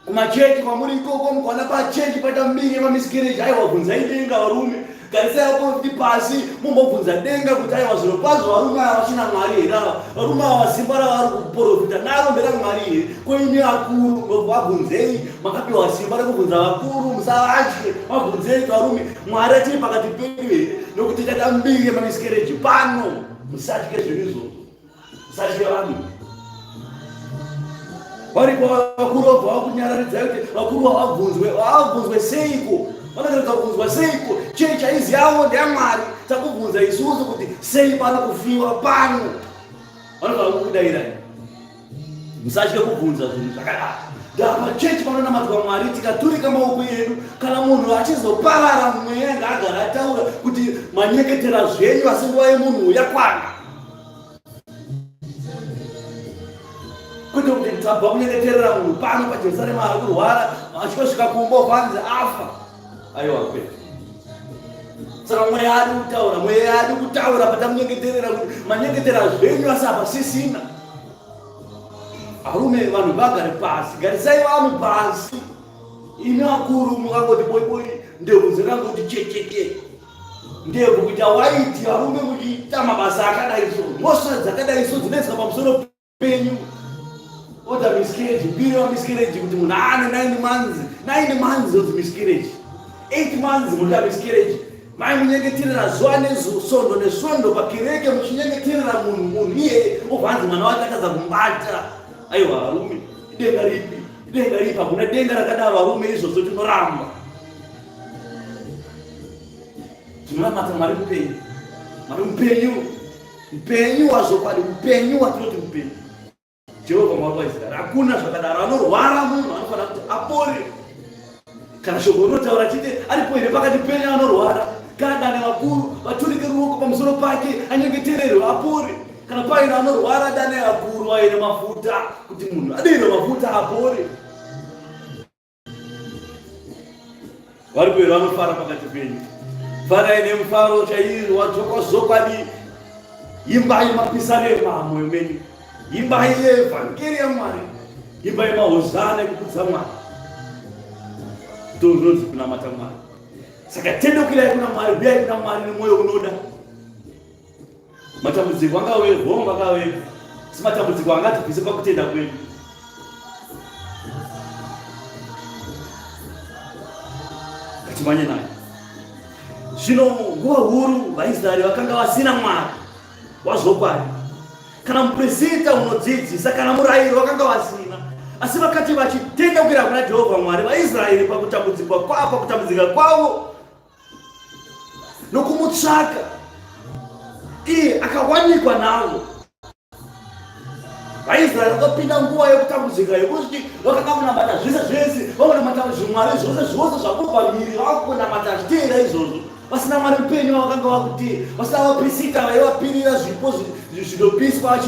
B: Kumachechi kwamuri ikoko, mukaona pachechi paita mbiri yemamiskereji, aiwa, bvunzai denga varume. Garisai vaprofiti pasi mumbobvunza denga kuti aiwa zviro kwazvo varume ava vachina Mwari here ava? Varume ava simba ravari kuprofita naro nderaMwari here? Ko imi vakuru vabvunzei, makapiwa simba rekubvunza vakuru, musavatye, vabvunzei kuti varume Mwari achiri pakati pedu here? Nokuti tichaita mbiri yemamisikereji pano. Musatye zvinhu izvozvo. Musatye vanhu. Variko vakuru vabva vakunyararidzai kuti vakuru vavabvunzwe, vavabvunzwe seiko? Vanoratidza kubvunzwa seiko? Chechi haizi yavo ndeyamwari. Takubvunza isusu kuti sei pano kufiwa pano. Vanofanira kukudairai. Musatye kubvunza zvinhu zvakadaro. Ndapa chechi panonamatwa Mwari tikaturika maoko edu kana munhu achizoparara mweya ngaagara ataura kuti manyeketera zvenyu asi nguva yemunhu yakwana. Kwete kuti tabva kunyengeterera munhu pano paJerusarema ari kurwara achitosvika kumba kwanzi afa. Aiwa kwete. Saka mweya ari kutaura, mweya ari kutaura patamunyengeterera kuti manyengetera zvenyu asi apa sisina. Arume vanhu vagare pasi, garisai vanhu pasi. Imi vakuru mukangoti boi boi ndebvu dzakangoti checheche. Ndebvu kuita waiti varume muchiita mabasa akadai so, mhosva dzakadai so dzinoiswa pamusoro penyu. Oda miscarriage, mbiri wa miscarriage kuti munhu aane 9 months, 9 months of miscarriage. 8 months munoita miscarriage. Mai munyengeterera zuva nesondo nesondo pakereke muchinyengeterera munhu munhu iyeye obva anzi mwana wake atadza kumubata. Aiwa varume, idenga ripi? Idenga ripi? Hakuna denga rakadaro varume izvozvo tinoramba. Tinonamata Mwari mupenyu. Mwari mupenyu. Mupenyu wazvokwadi, mupenyu watinoti mupenyu. Jehovha Mwari waIsraeri. Hakuna zvakadaro. Anorwara munhu anofanira kuti apore. Kana shoko rinotaura chete aripo here pakati penyu anorwara? Kana dane vakuru vaturike ruoko pamusoro pake anyengetererwe apore. Kana paine anorwara dane vakuru vaine mafuta kuti munhu adirwe mafuta apore. Vari kuera vanofara pakati penyu. Farai nemufaro chaizvo wadzokwa zvokwadi. Imbai mapisarema mwoyo menyu. Imbai evhangeri yaMwari. Imbai mahozana ekukudza Mwari. Ndozvinonzi kunamata Mwari. Saka tendeukirayi kuna Mwari, huyai kuna Mwari nemwoyo unoda. Matambudziko angave hongu angave asi matambudziko angatibvise pakutenda kwedu. Ngatimanye naye. Zvino nguva huru vaIsraeri vakanga vasina Mwari wazvokwadi, kana muprista unodzidzisa, kana murayiro vakanga vasina. Asi vakati vachitendeukira kuna Jehovha Mwari, vaIsraeri pakutambudzikwa kwavo, pakutambudzika kwavo nokumutsvaka iye akawanikwa navo. VaIsraeri vakapinda nguva yekutambudzika yekuti vakanga kunamata zvese zvese, vakunamata zvimwari zvose zvose zvakubva mhiri, vakunamata zviteera izvozvo, vasina Mwari mupenyu vavakanga vakuteera, vasina vaprisita vaivapirira zvipo zvinopiswa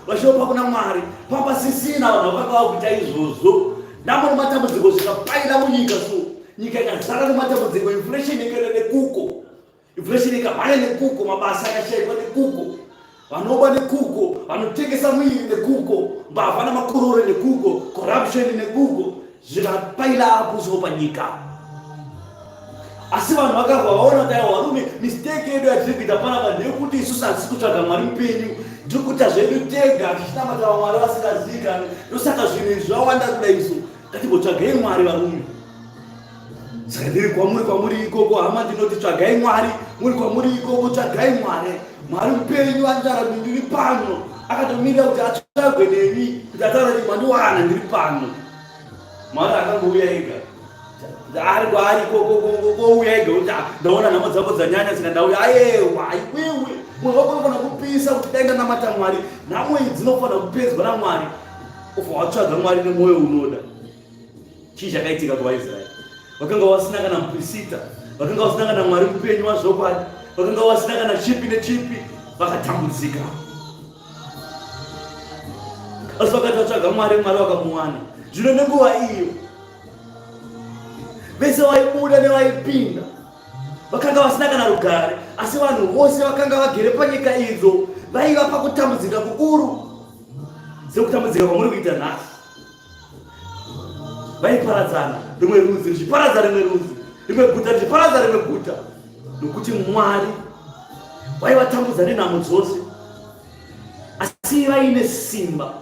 B: vachinopa kuna Mwari. Papasisina vanhu vakanga vakuita izvozvo. Nhamo nematambudziko zvikapaira munyika so nyika ikazara nematambudziko, inflation ikaenda nekuko, inflation ikamhanya nekuko, mabasa akashaikwa nekuko, vanoba nekuko, vanotengesa muviri nekuko, mbavha namakororo nekuko, corruption nekuko, zvikapaila apo so panyika. Asi vanhu vakabva vaona kuti aiwa varume, mistake yedu yatiri kuita panapa ndeyekuti isusu hatisi kutsvaga Mwari mupenyu, tiri kuita zvedu tega tichinamata vamwari vasingazivikanwi. Ndosaka zvinhu izvi zvawanda kuda isu. Ngatimbotsvagai Mwari varume. Saka ndiri kwamuri kwamuri ikoko hama, ndinoti tsvagai Mwari, muri kwamuri ikoko tsvagai Mwari. Mwari mupenyu anotaura kuti ndiri pano, akatomirira kuti atsvagwe nemi kuti ataura kuti mandiwana ndiri pano. Mwari akangouya ega ari kwaari kouya ega kuti ah, ndaona nhamo dzako dzanyanya saka ndauya. Ayewa, iwewe mwoyo wako unofanira kupisa kuti dai ndanamata Mwari. Nhamo idzi dzinofanira kupedzwa naMwari. Ufa watsvaga Mwari nemwoyo unoda. Chii chakaitika kuvaIsraeri? Vakanga vasina kana muprisita, vakanga vasina kana Mwari mupenyu wazvokwadi, vakanga vasina kana chipi nechipi, vakatambudzika. Asi vakati vatsvaga Mwari, Mwari vakamuwana. Zvino nenguva iyo vese vaibuda nevaipinda vakanga vasina kana rugare, asi vanhu vose vakanga vagere panyika idzo vaiva pakutambudzika kukuru sekutambudzika kwamuri kuita nhasi. Vaiparadzana, rimwe rudzi richiparadza rimwe rudzi, rimwe guta richiparadza rimwe guta. Nokuti Mwari waivatambudza nenhamo dzose, asi vaine simba.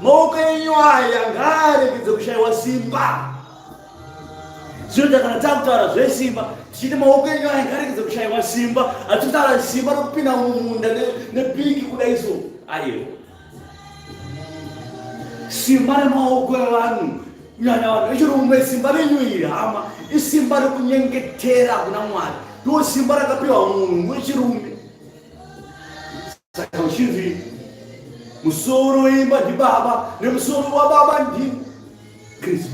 B: Maoko enyu aya ngaaregedze kushayiwa simba. Zvinoita kana takutaura zvesimba tichiti maoko enyu aya ngaaregedze kushayiwa simba, hatikutaura simba rokupinda mumunda nepiki kudai so. Aiwa, simba remaoko evanhu, kunyanya vanhu vechirume, simba renyu iri hama, isimba rekunyengetera kuna Mwari. Ndo simba rakapiwa munhu wechirume. Saka uchinzi musoro weimba ndibaba, nemusoro wababa ndi Kristu.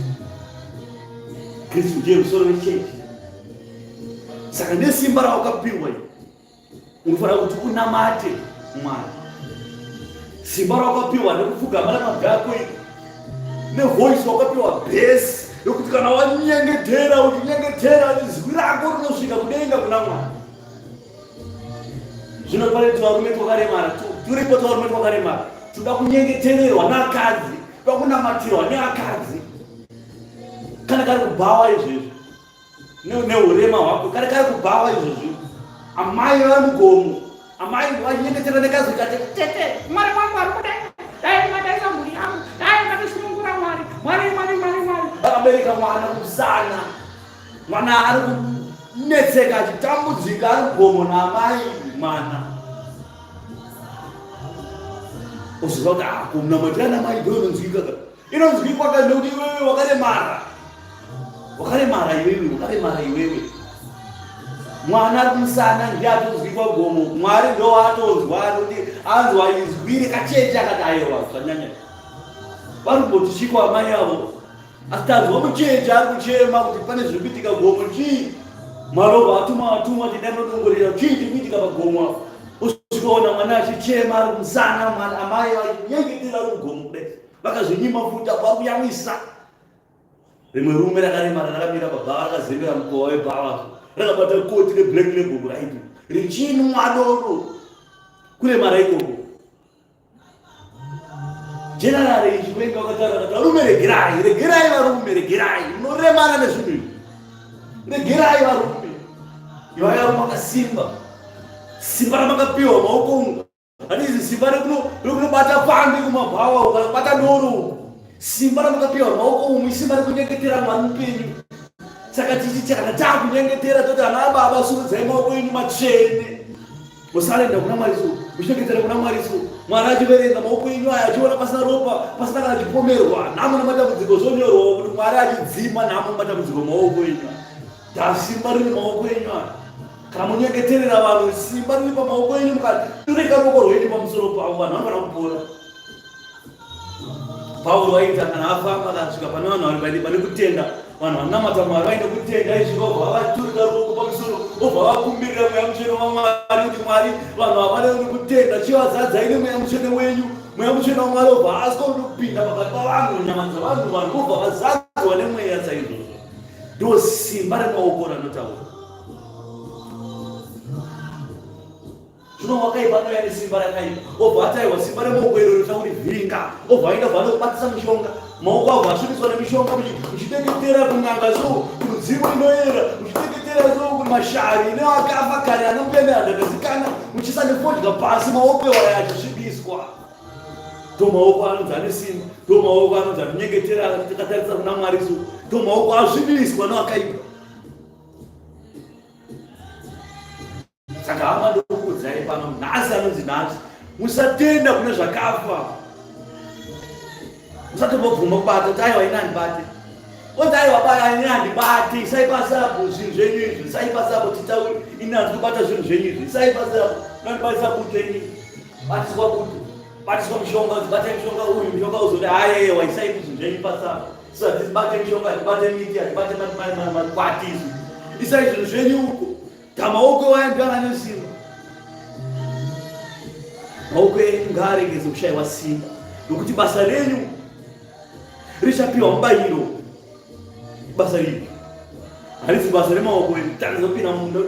B: Kristu ndiye musoro wechechi. Saka nesimba rawakapiwa iri unofanira kuti unamate Mwari. Simba rawakapiwa nekupfugama namabvi ako iri, nevoice wakapiwa bhesi yokuti kana wanyengetera, uchinyengetera, izwi rako rinosvika kudenga kuna Mwari. Zvino pane tuvarume twakaremara, turipo tuvarume twakaremara, toda kunyengetererwa neakadzi, toda kunamatirwa neakadzi. Kana kari kubhawa izvezvi neurema hwako, kana kari kubhawa izvezvi, amai vari mugomo, amai vanyengetera nekazwi kati
C: tete, Mwari wangu ari kudenga, dai madaisa mhuri yangu, dai matisunungura Mwari, Mwari, Mwari, Mwari, Mwari.
B: Vakabereka mwana kumusana, mwana ari kunetseka achitambudzika ari mugomo naamai mwana oziva kuti ah, kunamatira namai ndo inonzwika ka inonzwikwa ka nekuti iwewe wakaremara, wakaremara iwewe, wakaremara iwewe. Mwana ari kumusana ndiye atonzwikwa gomo, Mwari ndo atonzwa nekuti anzwa izwi rekacheche akati ayewa zvanyanya. Vari kumboti chiko amai avo, asi tanzwa mucheche ari kuchema kuti pane zviri kuitika gomo chii. Mwari obva atuma vatumwa kuti dai munodongorera chii chiri kuitika pagomo apo. Usvikaona mwana achichema ari kumusana, mwana amai vachinyengetera ari kugomo kudai, vakazvinyima futi apo vari kuyamwisa. Rimwe rume rakaremara rakamira pabhawa, rakazembera mukova webhawa, rakabata koti reblack label right, richinwa doro. Kuremara ikoko. General Chiwenga vakataura kuti varume regerai, regerai varume, regerai, munoremara nezvinhu izvi, regerai varume. Ivai varume vakasimba, simba ramakapiwa maoko umu hatizi simba rekunobata pambi kumabhawa kana kubata doro. Simba ramakapiwa maoko umu isimba rekunyengetera Mwari mupenyu. Saka tichiti kana takunyengetera toti ana baba surudzai maoko enyu matsvene, musarenda kuna Mwari so, muchinyengetera kuna Mwari so, Mwari achiverenga maoko enyu aya, achiona pasina ropa, pasina kana chipomerwa, nhamo nematambudziko zvonyorwawo kuti Mwari achidzima nhamo nematambudziko maoko enyu aya. Dasimba riri maoko enyu aya. Kana munyengeterera vanhu, simba riri pamaoko enyu, mukaturika ruoko rwenyu pamusoro pavo, vanhu vanofanira kupora. Pauro aita kana afamba akasvika pane vanhu vari vane kutenda, vanhu vanamata Mwari vaine kutenda, izvi vobva vaturika ruoko pamusoro, vobva vakumbirira Mweya Mutsvene waMwari kuti Mwari, vanhu ava vane kutenda, chivazadzai neMweya Mutsvene wenyu. Mweya Mutsvene waMwari obva aswa unopinda pakati pavanhu, nyama dzavanhu, vanhu vobva vazadzwa nemweya saizvozvo. Ndo simba remaoko ranotaura. Zvino wakaipa anouya nesimba rakaipa, obva ataiwa simba remaoko iro rinoita kuti vhiringa, obva aenda bva anokubatisa mishonga, maoko abva asvibiswa nemishonga, muchiteketera kun'anga so, kumidzimu inoyera, muchiteketera so kumashavi neakafa kare anouya nehandakazikana, muchiisa nefodya pasi, maoko iwaya achisvibiswa. Ndo maoko anonzi ane simba, ndo maoko anonzi anonyengetera takatarisa kuna Mwari so, ndo maoko asvibiswa neakaipa. Saka hama ndokuudzai pano nhasi anonzi nhasi, musatenda kune zvakafa, musatombobvuma kubata kuti aiwa ini handibate, onzi aiwa baya ini handibate, isai pasi apo zvinhu zvenyu izvi, isai pasi apo titauri, ini handisi kubata zvinhu zvenyu izvi, isai pasi apo, unondibatisa bute ini, batiswa bute, batiswa mishonga, unzi batai mishonga uyu, mishonga uzoti ayewa, isai zvinhu zvenyu pasi apo, so hatibate mishonga, hatibate miti, hatibate makwati izvi, isai zvinhu zvenyu uko. Tamaoko waya ndiyo ane simba. Maoko enyu ngaaregedze kushaiwa simba, nokuti basa renyu richapiwa mubayiro. Basa ripi? Harisi basa remaoko enyu. Tanga kupinda munda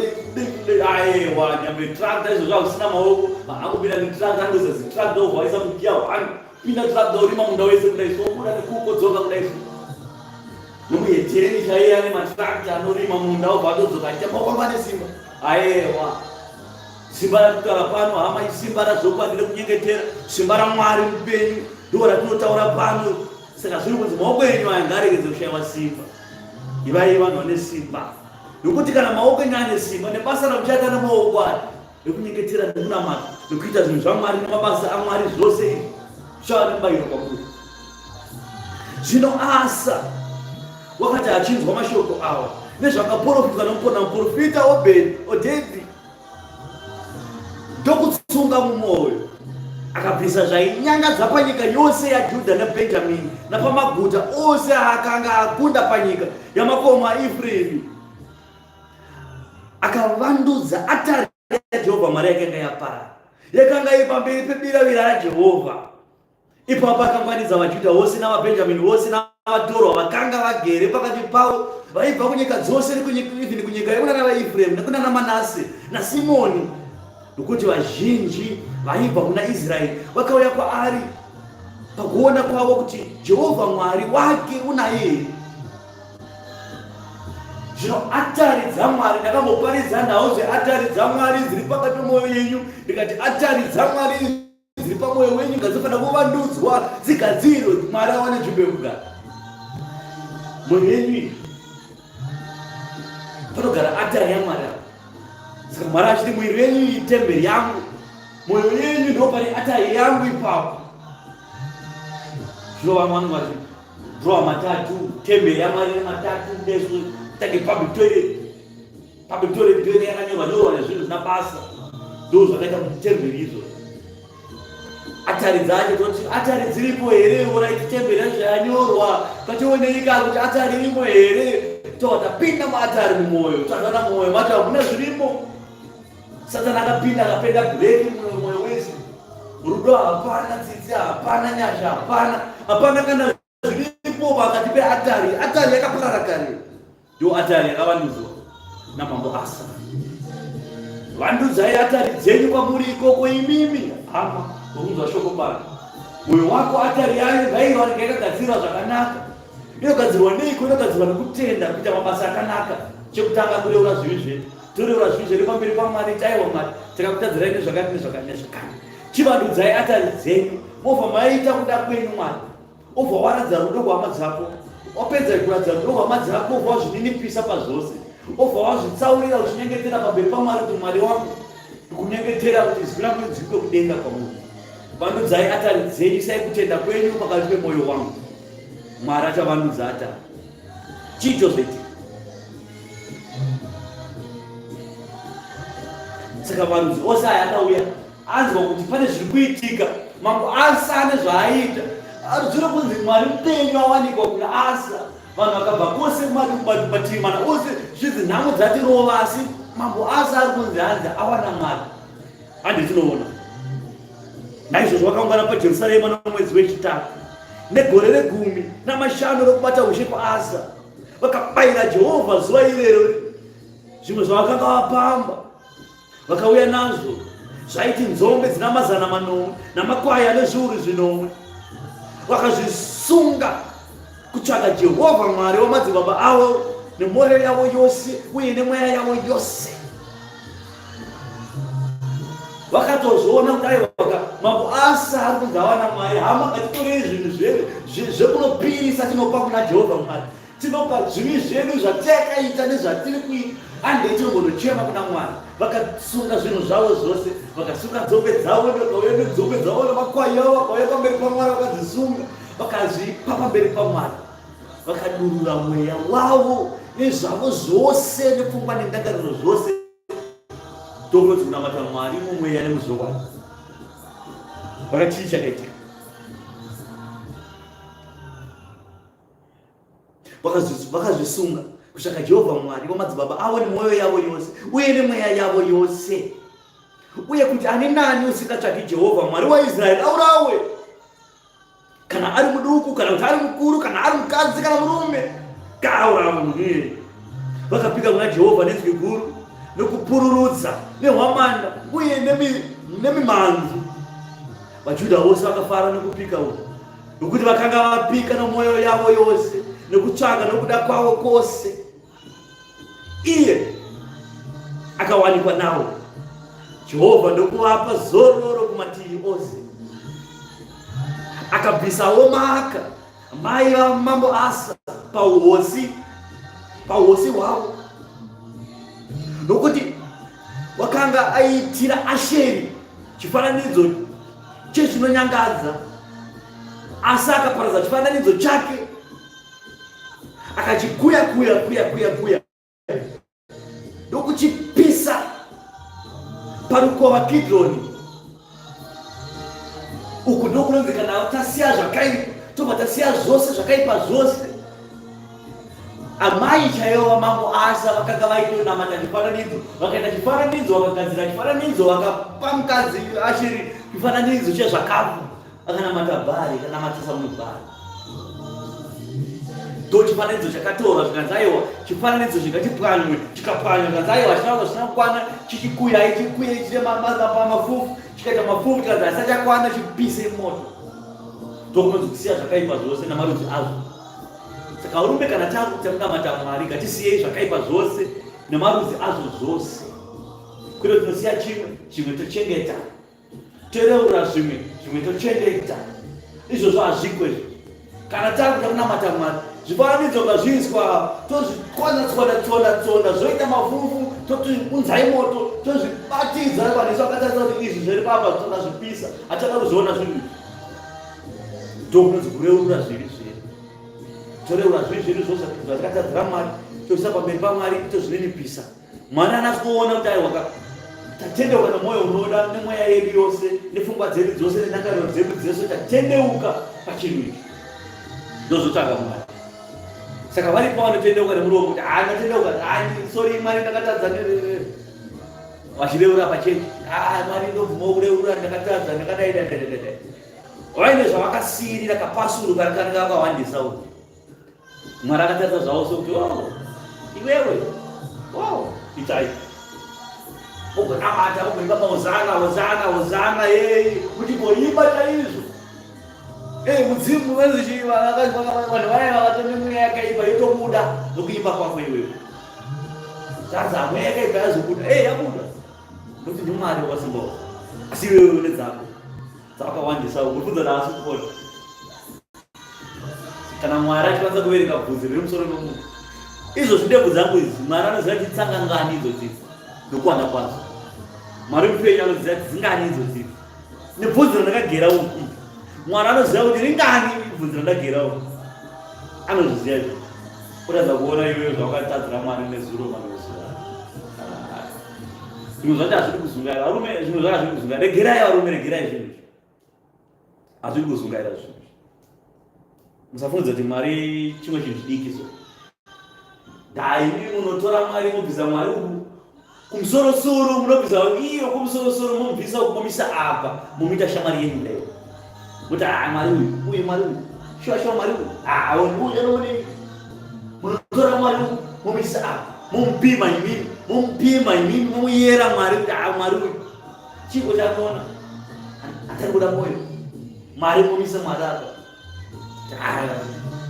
B: ayewa nyambe tractor izvo zvakusina maoko, akupinda netractor andoisa zitractor obva aisa mugiya one, pinda tractor orima munda wese kudai so, obuda nekuko dzoka kudai so. Nomuhedheni chaiye ane matractor anorima munda obva atodzoka achiita maoko ane simba. Ayewa, simba ratinotaura pano hama isimba razvokwadi rekunyengetera, simba raMwari mupenyu ndo ratinotaura pano. Saka zviri kunzi maoko enyu aya ngaaregedze kushaiwa simba. Ivai vanhu vane simba, nokuti kana maoko enyu ane simba nebasa ramuchaita nemaoko aya rekunyengetera nekunamata nekuita zvinhu zvaMwari nemabasa aMwari zvose izvi zvichava nemubayiro kwamuri. Zvino Asa wakati achinzwa mashoko awa nezvakaprofitwa nomuprofita Obedi Odedhi, ndokutsunga mumwoyo, akabvisa zvainyangadza panyika yose yaJudha neBhenjamini napamaguta ose aakanga akunda panyika yamakomo aEfraimi, akavandudza atari yaJehovha Mwari yakanga yaparara, yakanga iri pamberi pebiravira raJehovha. Ipapo akangwanidza vaJudha vose navaBhenjamini vose navatorwa vakanga vagere pakati pavo vaibva kunyika dzose even kunyika yekunana vaEfremu nekunana Manase naSimoni, nokuti vazhinji vaibva kuna Israeri vakauya kwaari pakuona kwavo kuti Jehovha Mwari wake unaye here. Zvino atari dzaMwari, ndakamboparidza nhau dzeatari dzaMwari dziri pakati pemwoyo yenyu, ndikati atari dzaMwari dziri pamwoyo wenyu ngadzifanira kuvandudzwa dzigadzirwe kuti Mwari awane nzvimbo yekugara. Mwoyo yenyu iyi panogara atari yaMwari apa. Saka Mwari achiti mwiri yenyu iyi temberi yangu, mwoyo yenyu ndo pane atari yangu ipapo. Zvino vamwe vanenge vachi draw matatu, temberi yaMwari matatu nesu tange public toilet. Public toilet ndiyo yakanyorwa nyorwa nezvinhu zvisina basa, ndo zvakaita kuti temberi izvo atari dzacho toti atari dziripo here oraiti temberi yacho yanyorwa pationeika kuti atari irimo here tova tapinda muatari mumwoyo tazana mumwoyo macho hamuna zvirimo. Satani akapinda akapenda breki mumwoyo wese, rudo hapana, tsitsi hapana, nyasha hapana, hapana kana zviripo pakati peatari. Atari yakaparara kare, ndo atari yakavandudzwa namambo Asa. Vandudzai atari dzenyu kwamuri ikoko imimi hama vokunzwa shoko pano. Mwoyo wako atari yayo ngaiwanike yakagadzirwa zvakanaka. Inogadzirwa neiko? Inogadzirwa nekutenda, kuita mabasa akanaka. Chekutanga kureura zvivi zvedu, toreura zvivi zvedu pamberi paMwari. Taiwa Mwari, takakutadzirai nezvakati nezvakati nezvakati. Chivandudzai atari dzenyu, mobva maita kuda kwenyu Mwari. Obva waratidza rudo kuhama dzako, wapedza kuratidza rudo kuhama dzako, obva wazvininipisa pazvose, obva wazvitsaurira uchinyengetera pamberi paMwari kuti Mwari wangu, ndikunyengetera kuti izwi rangu rinzwikwe kudenga kwamuri. Vandudzai atari dzenyu, isai kutenda kwenyu pakati pemwoyo wangu. Mwari achavandudza atari. Chii chozoitika? Saka marudzi ose aya akauya anzwa kuti pane zviri kuitika. Mambo Asa ane zvaaiita, zviri kunzi Mwari mupenyu awanikwa kuna Asa. Vanhu vakabva kwose mativi mana ose, zvinzi nhamo dzatirova, asi mambo Asa ari kunzi hanzi awana Mwari. Handi tinoona naizvozvo vakaungana paJerusarema nomwedzi wechitatu negore regumi namashanu rokubata ushe kwaAsa. Vakabayira Jehovha zuva irero zvimwe zvavakanga vapamba vakauya nazvo zvaiti nzombe dzina 900 namakwai ane zviuru zvinomwe. Vakazvisunga kutsvaga Jehovha Mwari wamadzibaba avo nemwoyo yavo yose uye nemweya yavo yose. Vakatozviona kuti aiwaka mambo Asa ari kunzi awana Mwari. Hama, ngatitorei zvinhu zvedu zvekunopirisa tinopa kuna Jehovha Mwari. Tinopa zvivi zvedu zvatakaita nezvatiri kuita, handei tinongonochema kuna Mwari. Vakasunga zvinhu zvavo zvose, vakasunga nzombe dzavo, vakauya nenzombe dzavo nemakwai avo, vakauya pamberi paMwari vakadzisunga, vakazvipa pamberi paMwari, vakadurura mweya wavo nezvavo zvose nepfungwa nendangariro zvose. Ndokunonzi kunamata Mwari mumweya nemuzvokwadi. Vakati chii chakaitika? Vakazvisunga kutsvaka Jehovha Mwari wamadzibaba avo nemwoyo yavo yose uye nemweya yavo yose, uye kuti ani nani usingatsvaki Jehovha Mwari waIsraeri aurawe, kana ari muduku kana kuti ari mukuru, kana ari mukadzi kana murume, ngaaurawe munhu iyeye. Vakapika kuna Jehovha nenzwi guru nokupururudza nehwamanda uye nemimhanzi. VaJudha vose vakafara nokupika uku, nokuti vakanga vapika nomwoyo yavo yose nekutsvaka nokuda kwavo kwose iye. Akawanikwa nawo. Jehovha ndokuvapa zororo kumativi ose. Akabvisawo Maaka mai vamambo Asa pauhosi pauhosi hwavo nokuti wakanga aitira Asheri chifananidzo chezvinonyangadza. Asa akaparadza chifananidzo chake akachikuya kuya kuya kuya kuya ndokuchipisa parukova Kidroni. Uku ndokunonzi kana tasiya zvakaipa tobva tasiya zvose zvakaipa zvose. Amai chaivo vamambo Asa vakanga vaitonamata chifananidzo, vakaita chifananidzo, vakagadzira chifananidzo, vakapa mukadzi Asheri chifananidzo chezvakafa. Akanamata Bhaari, akanamatisa munhu Bhaari. Ndo chifananidzo chakatorwa zvikanzi aiwa chifananidzo chingachipwanywe, chikapwanywa zvikanzi aiwa china zvisina kukwana, chichikuya ichikuya ichite mafufu, chikaita mafufu chikanzi asachakwana chipise moto. Ndokunonzi kusiya zvakaipa zvose namarudzi azvo. Saka varume kana takuita kunamata Mwari ngatisiyei zvakaipa zvose namarudzi azvo zvose. Kwete tinosiya chimwe, chimwe tochengeta. Toreura zvimwe, zvimwe tochengeta. Izvozvo hazviko izvo. Kana takuda kunamata Mwari, zvifananidzo ngazviiswa, tozvitsonda tsonda tsonda tsonda, zvoita mafufu, toti unzai moto, tozvibatidza vanhu isu vakatarisa kuti izvi zviri papa tokazvipisa, hatichada kuzviona zvinhu izvi. Ndokunonzi kureurura zvivi zvedu. Toreura zvivi zvedu zvose zvatakatadzira Mwari, toisa pamberi paMwari, tozvininipisa. Mwari anatsi kuona kuti aiwa ka tatendeuka nomwoyo unoda nemweya yedu yose nepfungwa dzedu dzose nendangariro dzedu dzese tatendeuka pachinhu ichi ndozvotsvaga Mwari. Saka varipo vanotendeuka nemuromo kuti haa ndatendeuka, haa sorry Mwari ndakatadza, vachireura pachechi, haa Mwari ndobvumawo kureura ndakatadza ndakadai dai dai dai, vaine zvavakasiirira kapasuru kanenge kakawandisa uku. Mwari akatarisa zvavo sokuti oh, iwewe oh, itai ogonamata ogoimba mahozana hozana hozana yei muchigoimba chaizvo Hey, mudzimu vanhu vaya vakatone mweya yakaipa yotobuda nokuimba kwako iwewe zvanzi mweya yakaipa yazobuda hey, yabuda nokuti ndimwari wakasimbawo asi iwewe une dzako dzakawandisa urikudza naasi kuona kana Mwari achikwanisa kuverenga bvudzi riri musoro memunhu izvo zvindebvu dzangu idzi Mwari anoziva kuti tsangangani idzo dzidzi nokuwanda kwadzo Mwari mupenyu anoziva kuti dzingani idzo dzidzi nebvudzi randakagera uku Mwari anoziva kuti ringani bvudzi randagera uku anozviziva izvo kutadza kuona iwewe zvawakatadzira Mwari nezuro manezuva zvimwe zvacho hazvidi kuzungaira varume zvimwe zvacho hazvidi kuzungaira regerai varume regerai zvinhu izvi hazvidi kuzungaira zvinhu izvi musafungidza kuti Mwari chimwe chinhu chidiki so dai imi munotora Mwari mobvisa Mwari uku kumusorosoro munobvisa iyo kumusorosoro momubvisa uku momisa apa momuita shamwari yenyu kudai moti haa Mwari uyu uyu Mwari uyu shuwa shuwa Mwari uyu haa uyu anoonei munotora Mwari uku momisa apa momupima imimi momupima imimi momuyera Mwari kuti haa Mwari uyu chiiko chaanoona atari kuda mwoyo Mwari momisa Mwari apa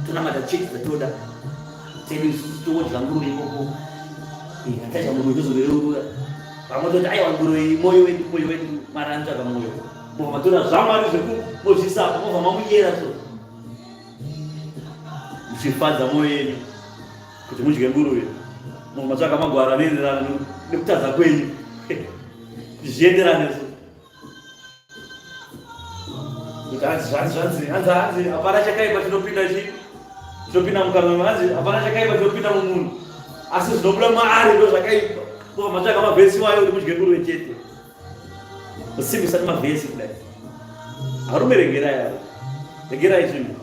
B: tonamata chechi dzatoda tedu isusu todya nguruve ikoko atadya nguruve tozoreurura vamwe toti aiwa nguruve moyo wedu moyo wedu Mwari anotsvaga moyo mobva matora zvamwari zvekumozvisa apa mobva mamuyera so muchifadza moyo yenyu kuti mudye nguruve mobva matsvaga magwaro anoenderana nekutadza kwenyu kuti zvienderane so kuti hanzi zvanzi zvanzi hanzi hanzi hapana chakaipa chinopinda chi chinopinda mukanwa hanzi hapana chakaipa chinopinda mumunhu asi zvinobuda maari ndo zvakaipa kobva matsvaga mavhesi wayo kuti mudye nguruve chete musimbisa nemavhesi kudai varume regerai avo regerai zvinhu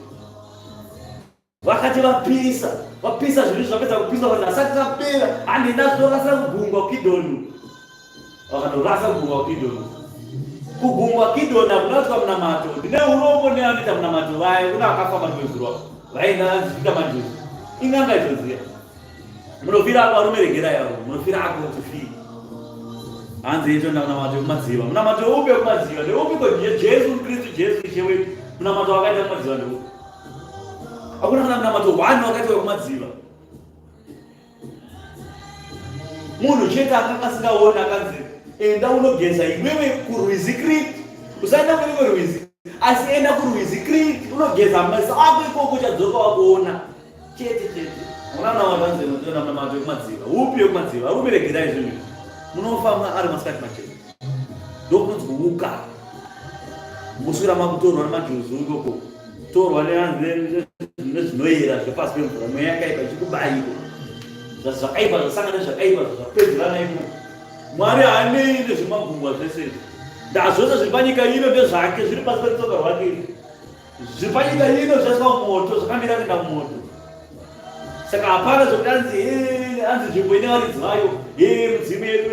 B: Vakati vapisa, vapisa zvinhu zvapedza kupisa vanhu asati vapera, handina zvorasa kugungwa Kidoni. Vakatorasa kugungwa Kidoni. Kugungwa Kidoni hakuna kuitwa munamato. Ndine urombo neanoita munamato vaye, kuna vakafa manjuzu vaenda vanzvika manjuzu. Ing'anga idzo dziya. Munofira ako varume regerai avo, munofira ako kuti fii. Hanzi ito munamato wekumadziva. Munamato upi wekumadziva? Ndeupi ko Jesu Kristu Jesu Ishe wedu. Munamato wakaita kumadziva ndeupi? Hakuna kana munamato one wakaitwa wekumadziva. Munhu chete akanga asingaoni akanzi enda unogeza iwewe kurwizi Creek, usaenda kune rimwe rwizi, asi enda kurwizi Creek unogeza maziso ako ikoko, uchadzoka wakuona chete chete. Unaona vanhu vanzi unotoona munamato wekumadziva upi wekumadziva upi, regerai zvinhu izvi, munofa ari masikati machena. Ndokunonzi kuuka moswera makutorwa nemajuzu ikoko, torwa nezvinoyera zvepasi pemvura, mweya yakaipa ichikubayiko, zvakaipa zvasangana nezvakaipa zvapedzerana ikoko. Mwari haanei nezvemagungwa zvese izvi, ndazvose zviri panyika ino ndezvake, zviri pasi petsoka rwake izvi. Zviri panyika ino zvaiswa mumoto, zvakamira kuenda mumoto. Saka hapana zvekuti anzi anzi nzvimbo ine varidzi vayo, mudzimu yedu,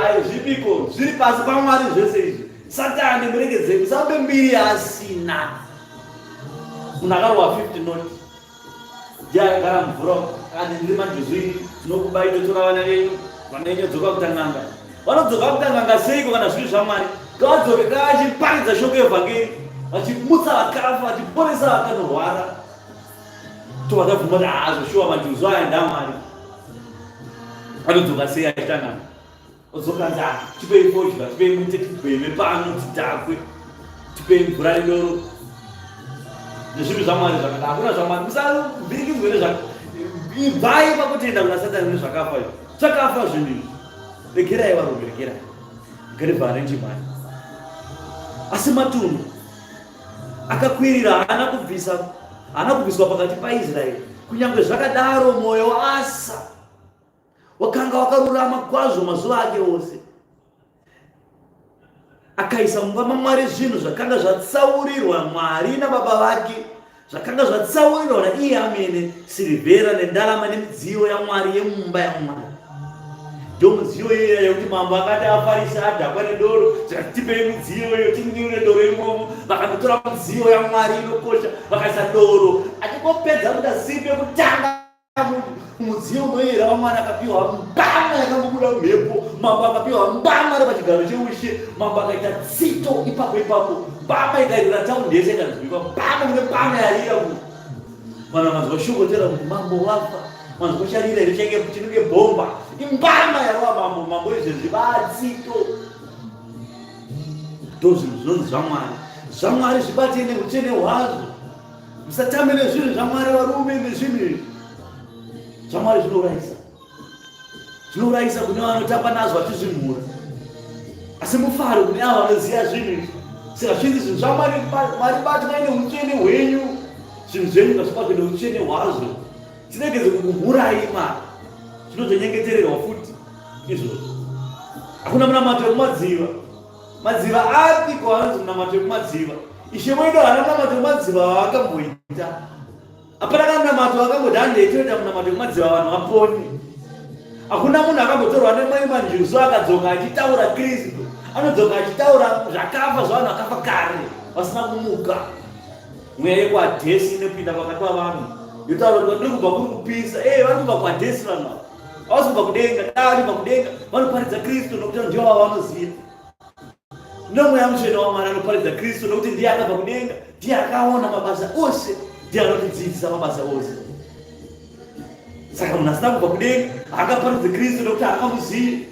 B: ayo zvipiko zviri pasi paMwari zvese izvi. Satani muregedzei, musamupe mbiri yaasina. Munhu akarohwa 50 not ndiye akagara mvura akati ndiri manjuzu ini tinokubai totora vana venyu, vana venyu dzoka kuita n'anga. Vanodzoka kuita n'anga seiko kana zviri zvaMwari? Ngavadzoke vachiparidza shoko yevhangeri, vachimutsa vakafa, vachiponesa vakanorwara. Tobva tabvuma kuti haa zveshuwa manjuzu aya ndamwari. Anodzoka sei achiita n'anga? Odzoka anzi ah, tipei fodya, tipei mute, tigweve pano, tidhakwe, tipei mvura nedoro nezvinhu zvaMwari zvakadai. Hakuna zvaMwari, musavhirikidzwe nezvaka. Ibvai pakutenda kuna Satani nezvakafa izvi. Zvakafa zvinhu izvi. Regerai varume, regerai. Garivhare njimhani. Asi matunhu akakwirira haana kubvisa haana kubviswa pakati paIsraeri. Kunyange zvakadaro mwoyo waAsa wakanga wakarurama kwazvo mazuva ake ose. Akaisa mumba maMwari zvinhu zvakanga zvatsaurirwa Mwari nababa vake, zvakanga zvatsaurirwa naiye amene, sirivhera nendarama nemidziyo yaMwari yemumba yaMwari. Ndo mudziyo iya yekuti mambo akati afarisa adhakwa nedoro, zvikati tipei mudziyo iyo tinyure doro imomo. Vakandotora mudziyo yaMwari inokosha, vakaisa doro. Achingopedza kuita simbi yekutanga mudziyo unoyera waMwari, akapiwa mbama yakangobuda mhepo. Mambo akapiwa mbama ari pachigaro cheushe. Mambo akaita tsito ipapo ipapo, mbama ikairira taundi yese ikanzwikwa. Mbama kune mbama yarira ku vanhu vakanzwa shoko tera kuti mambo wafa. Manzwa charira here change chinenge bhomba, imbama yarova mambo. Mambo izvezvi vatsito. Ndo zvinhu zvinonzi zvaMwari, zvaMwari zvibatei neutsvene hwazvo. Musatambe nezvinhu zvaMwari varume, nezvinhu izvi zvaMwari zvinourayisa, zvinourayisa kune vanotamba nazvo vachizvimhura, asi mufaro kune avo vanoziva zvinhu izvi. Saka zvinzi zvinhu zvaMwari, Mwari batwai neutsvene hwenyu, zvinhu zvenyu ngazvibatwe neutsvene hwazvo, tiregedze kukumhurai Mwari. Zvinozonyengetererwa futi izvozvo. Hakuna munamato wekumadziva. Madziva api ko anonzi munamato wekumadziva? Ishe wedu haana munamato wemadziva waakamboita. Hapana kana munamato wakamboti handei toita munamato wekumadziva vanhu vapone. Hakuna munhu akambotorwa nemai manjuzu akadzoka achitaura Kristu. Anodzoka achitaura zvakafa zvavanhu vakafa kare vasina kumuka. Mweya yekwadhesi inopinda pakati pavanhu yotaura kuti vandiri kubva kuri kupisa. Ee, vari kubva kwadhesi vanhu ava. Havasi kubva kudenga, dai vari kubva kudenga vanoparidza Kristu nokuti ndivo vavanoziva. NoMweya Mutsvene waMwari anoparidza Kristu nokuti ndiye akabva kudenga, ndiye akaona mabasa ose, ndiye anotidzidzisa mabasa ose. Saka munhu asina kubva kudenga haangaparidze Kristu nokuti haangamuzivi.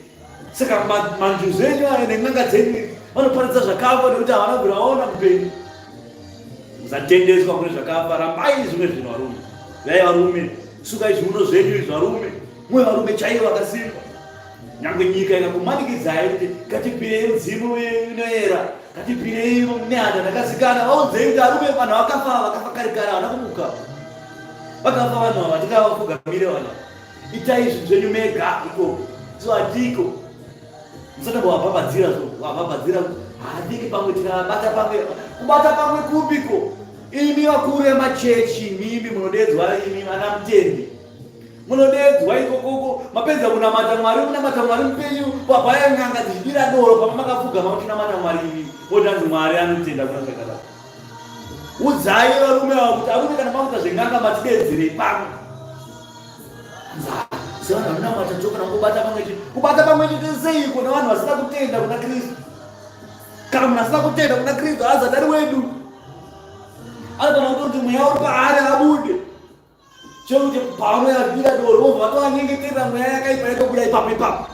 B: Saka manjuzu enyu aya nen'anga dzenyu vanoparidza zvakafa nokuti havana kubvira vaona mupenyu. Musatendeswa kune zvakafa, rambai zvimwe zvinhu varume. Dai varume, sukai zviuno zvenyu izvi varume, muve varume chaivo vakasimba. Nyangwe nyika ikakumanikidzai kuti ngatipirei mudzimu inoyera, ngatipirei nehanda ndakasikana, vaudzei kuti arume vanhu vakafa, vakafa kare kare, havana kumuka. Vakafa vanhu ava, tingavafugamire vanhu ava. Itai zvinhu zvenyu mega ikoko, so hatiko. Musatambovabhabhadzira so, vabhabhadzira haadiki pamwe tikabata pamwe, kubata pamwe kupiko? Imi vakuru vemachechi, imimi munodedzwa imi vana mutendi. Munodedzwa ikokoko, mapedza kunamata Mwari, munamata Mwari mupenyu, pabaya n'anga dzichidira doro pamwe makapfugama muchinamata Mwari imi. Motanzi Mwari anotenda kuna zvakadaro. Udzai varume ava kuti arume kana makuita zven'anga matidedzerei pano. Sevanhu vanonamata tokana kubata pamwe chete. Kubata pamwe chete seiko nevanhu vasina kutenda kuna Kristu? Kana munhu asina kutenda kuna Kristu haazati ari wedu. Anogona kutoti mweya uri paari abude. Chekuti paanoyabira doro vobva vatovanyengeterera mweya yakaipa yatobuda ipapo ipapo.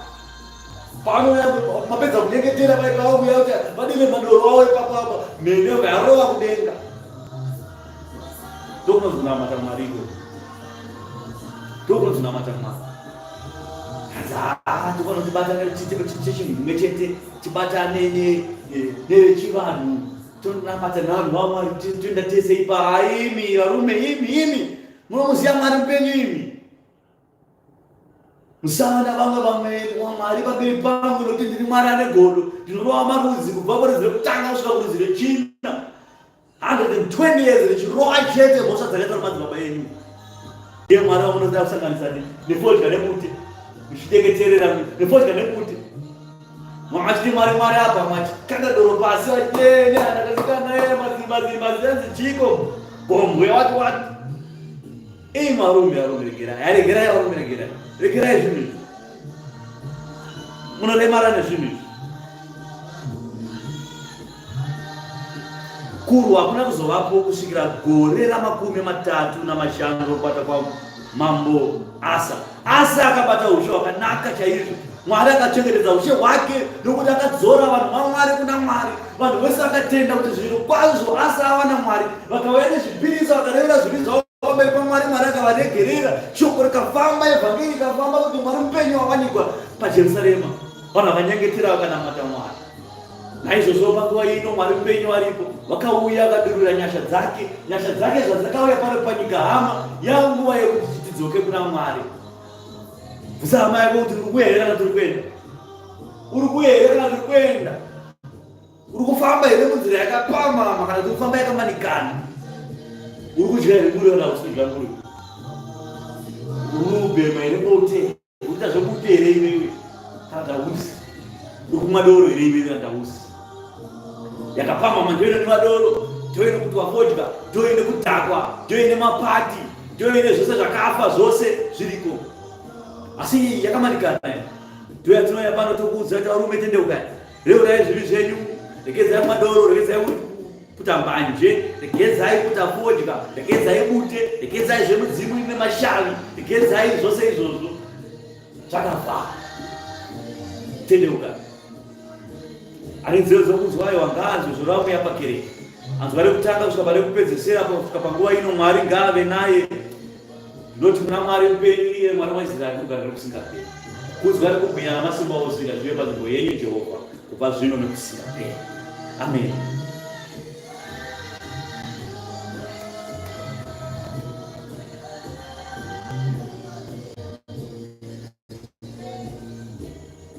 B: Paanouya mapedza kunyengetera vai pavauya kuti vadire madoro avo ipapo apa mhene yobva yarova kudenga. Ndokunonzi kunamata Mwari ikoko. Ndokunonzi kunamata Mwari. Hanzi haa tofanira tibatane tiite chinhu chimwe chete tibatane nevechivanhu tonamata nevanhu vaMwari toenda tese ipa haimi varume imi imi munomuziva Mwari mupenyu imi. Musavana vamwe vamwe wamwari pamberi pangu nokuti ndiri Mwari ane godo ndinorova marudzi kubva kurudzi rekutanga kusvika kurudzi rechina 120 years richirova chete mhosva dzakaitwa nemadzibaba enyu ndiye Mwari wamunoda kusanganisa nefodya nebute muchideketerera nefodya nebute Mwachiti mwari mwari apa mwachikanda doro pasi vachitene anakasikana ye mazimba zimba zenzi chiko gombwe wati wati Ei marume arume regerai aregerai arume regerai regerai zvinhu izvi munoremara nezvinhu izvi kurwa hakuna kuzovapo kusvikira gore ramakumi matatu namashanu rokubata kwamambo Asa. Asa akabata ushe hwakanaka chaizvo. Mwari akachengetedza ushe hwake nokuti akadzora vanhu vaMwari kuna Mwari. Vanhu vese vakatenda kuti zviro kwazvo Asa awana Mwari, vakauya nezvipiriso vakarevera zvivi zvavo pamberi paMwari. Mwari akavaregerera, shoko rikafamba, evhangeri ikafamba kuti Mwari mupenyu wawanikwa paJerusarema. Vanhu vakanyengetera vakanamata Mwari. Naizvozvo panguva ino Mwari mupenyu aripo, vakauya vakadurura nyasha dzake. Nyasha dzake zvadzakauya pano panyika, hama, yava nguva yekuti tidzoke kuna Mwari. Bvunza hama yako kuti uri kuya here kana tiri kuenda? Uri kuya here kana tiri kuenda? Uri kufamba here munzira yakapamhama kana tiri kufamba yakamanikana? Uri kudya here muriwo kana usi kudya muriwo? Uri kubhema here bote? Uita zvebute here iwewe kana tausi? Uri kumwa doro here iwewe kana tausi? Yakapamhama ndiyo inonwa doro, ndiyo inokutwa fodya, ndiyo inekudhakwa, ndiyo ine mapati, ndiyo ine zvose zvakafa zvose zviriko. Asi iyi yakamanikana iyi. Ndiyo yatinouya pano tokuudza kuti varume tendeukai. Reurai zvivi zvenyu, regedzai kumwa doro, regedzai kuita mbanje, regedzai kuita fodya, regedzai bute, regedzai zvemidzimu ine mashavi, regedzai zvose izvozvo. Zvakafa. Tendeuka. Ane nzeve dzokunzwa aiwa ngaanzwe zvoreva mweya pakereke. Anzwa rekutanga kusvika pane kupedzesera kusvika panguva ino Mwari ngaave naye. Ndinoti kuna Mwari mupenyu iye Mwari waIsraeri kugara nokusingaperi. Kudzwa nekubwinya namasimba ose ngazvive panzvimbo yenyu Jehovha kubva zvino nekusingaperi. Amen.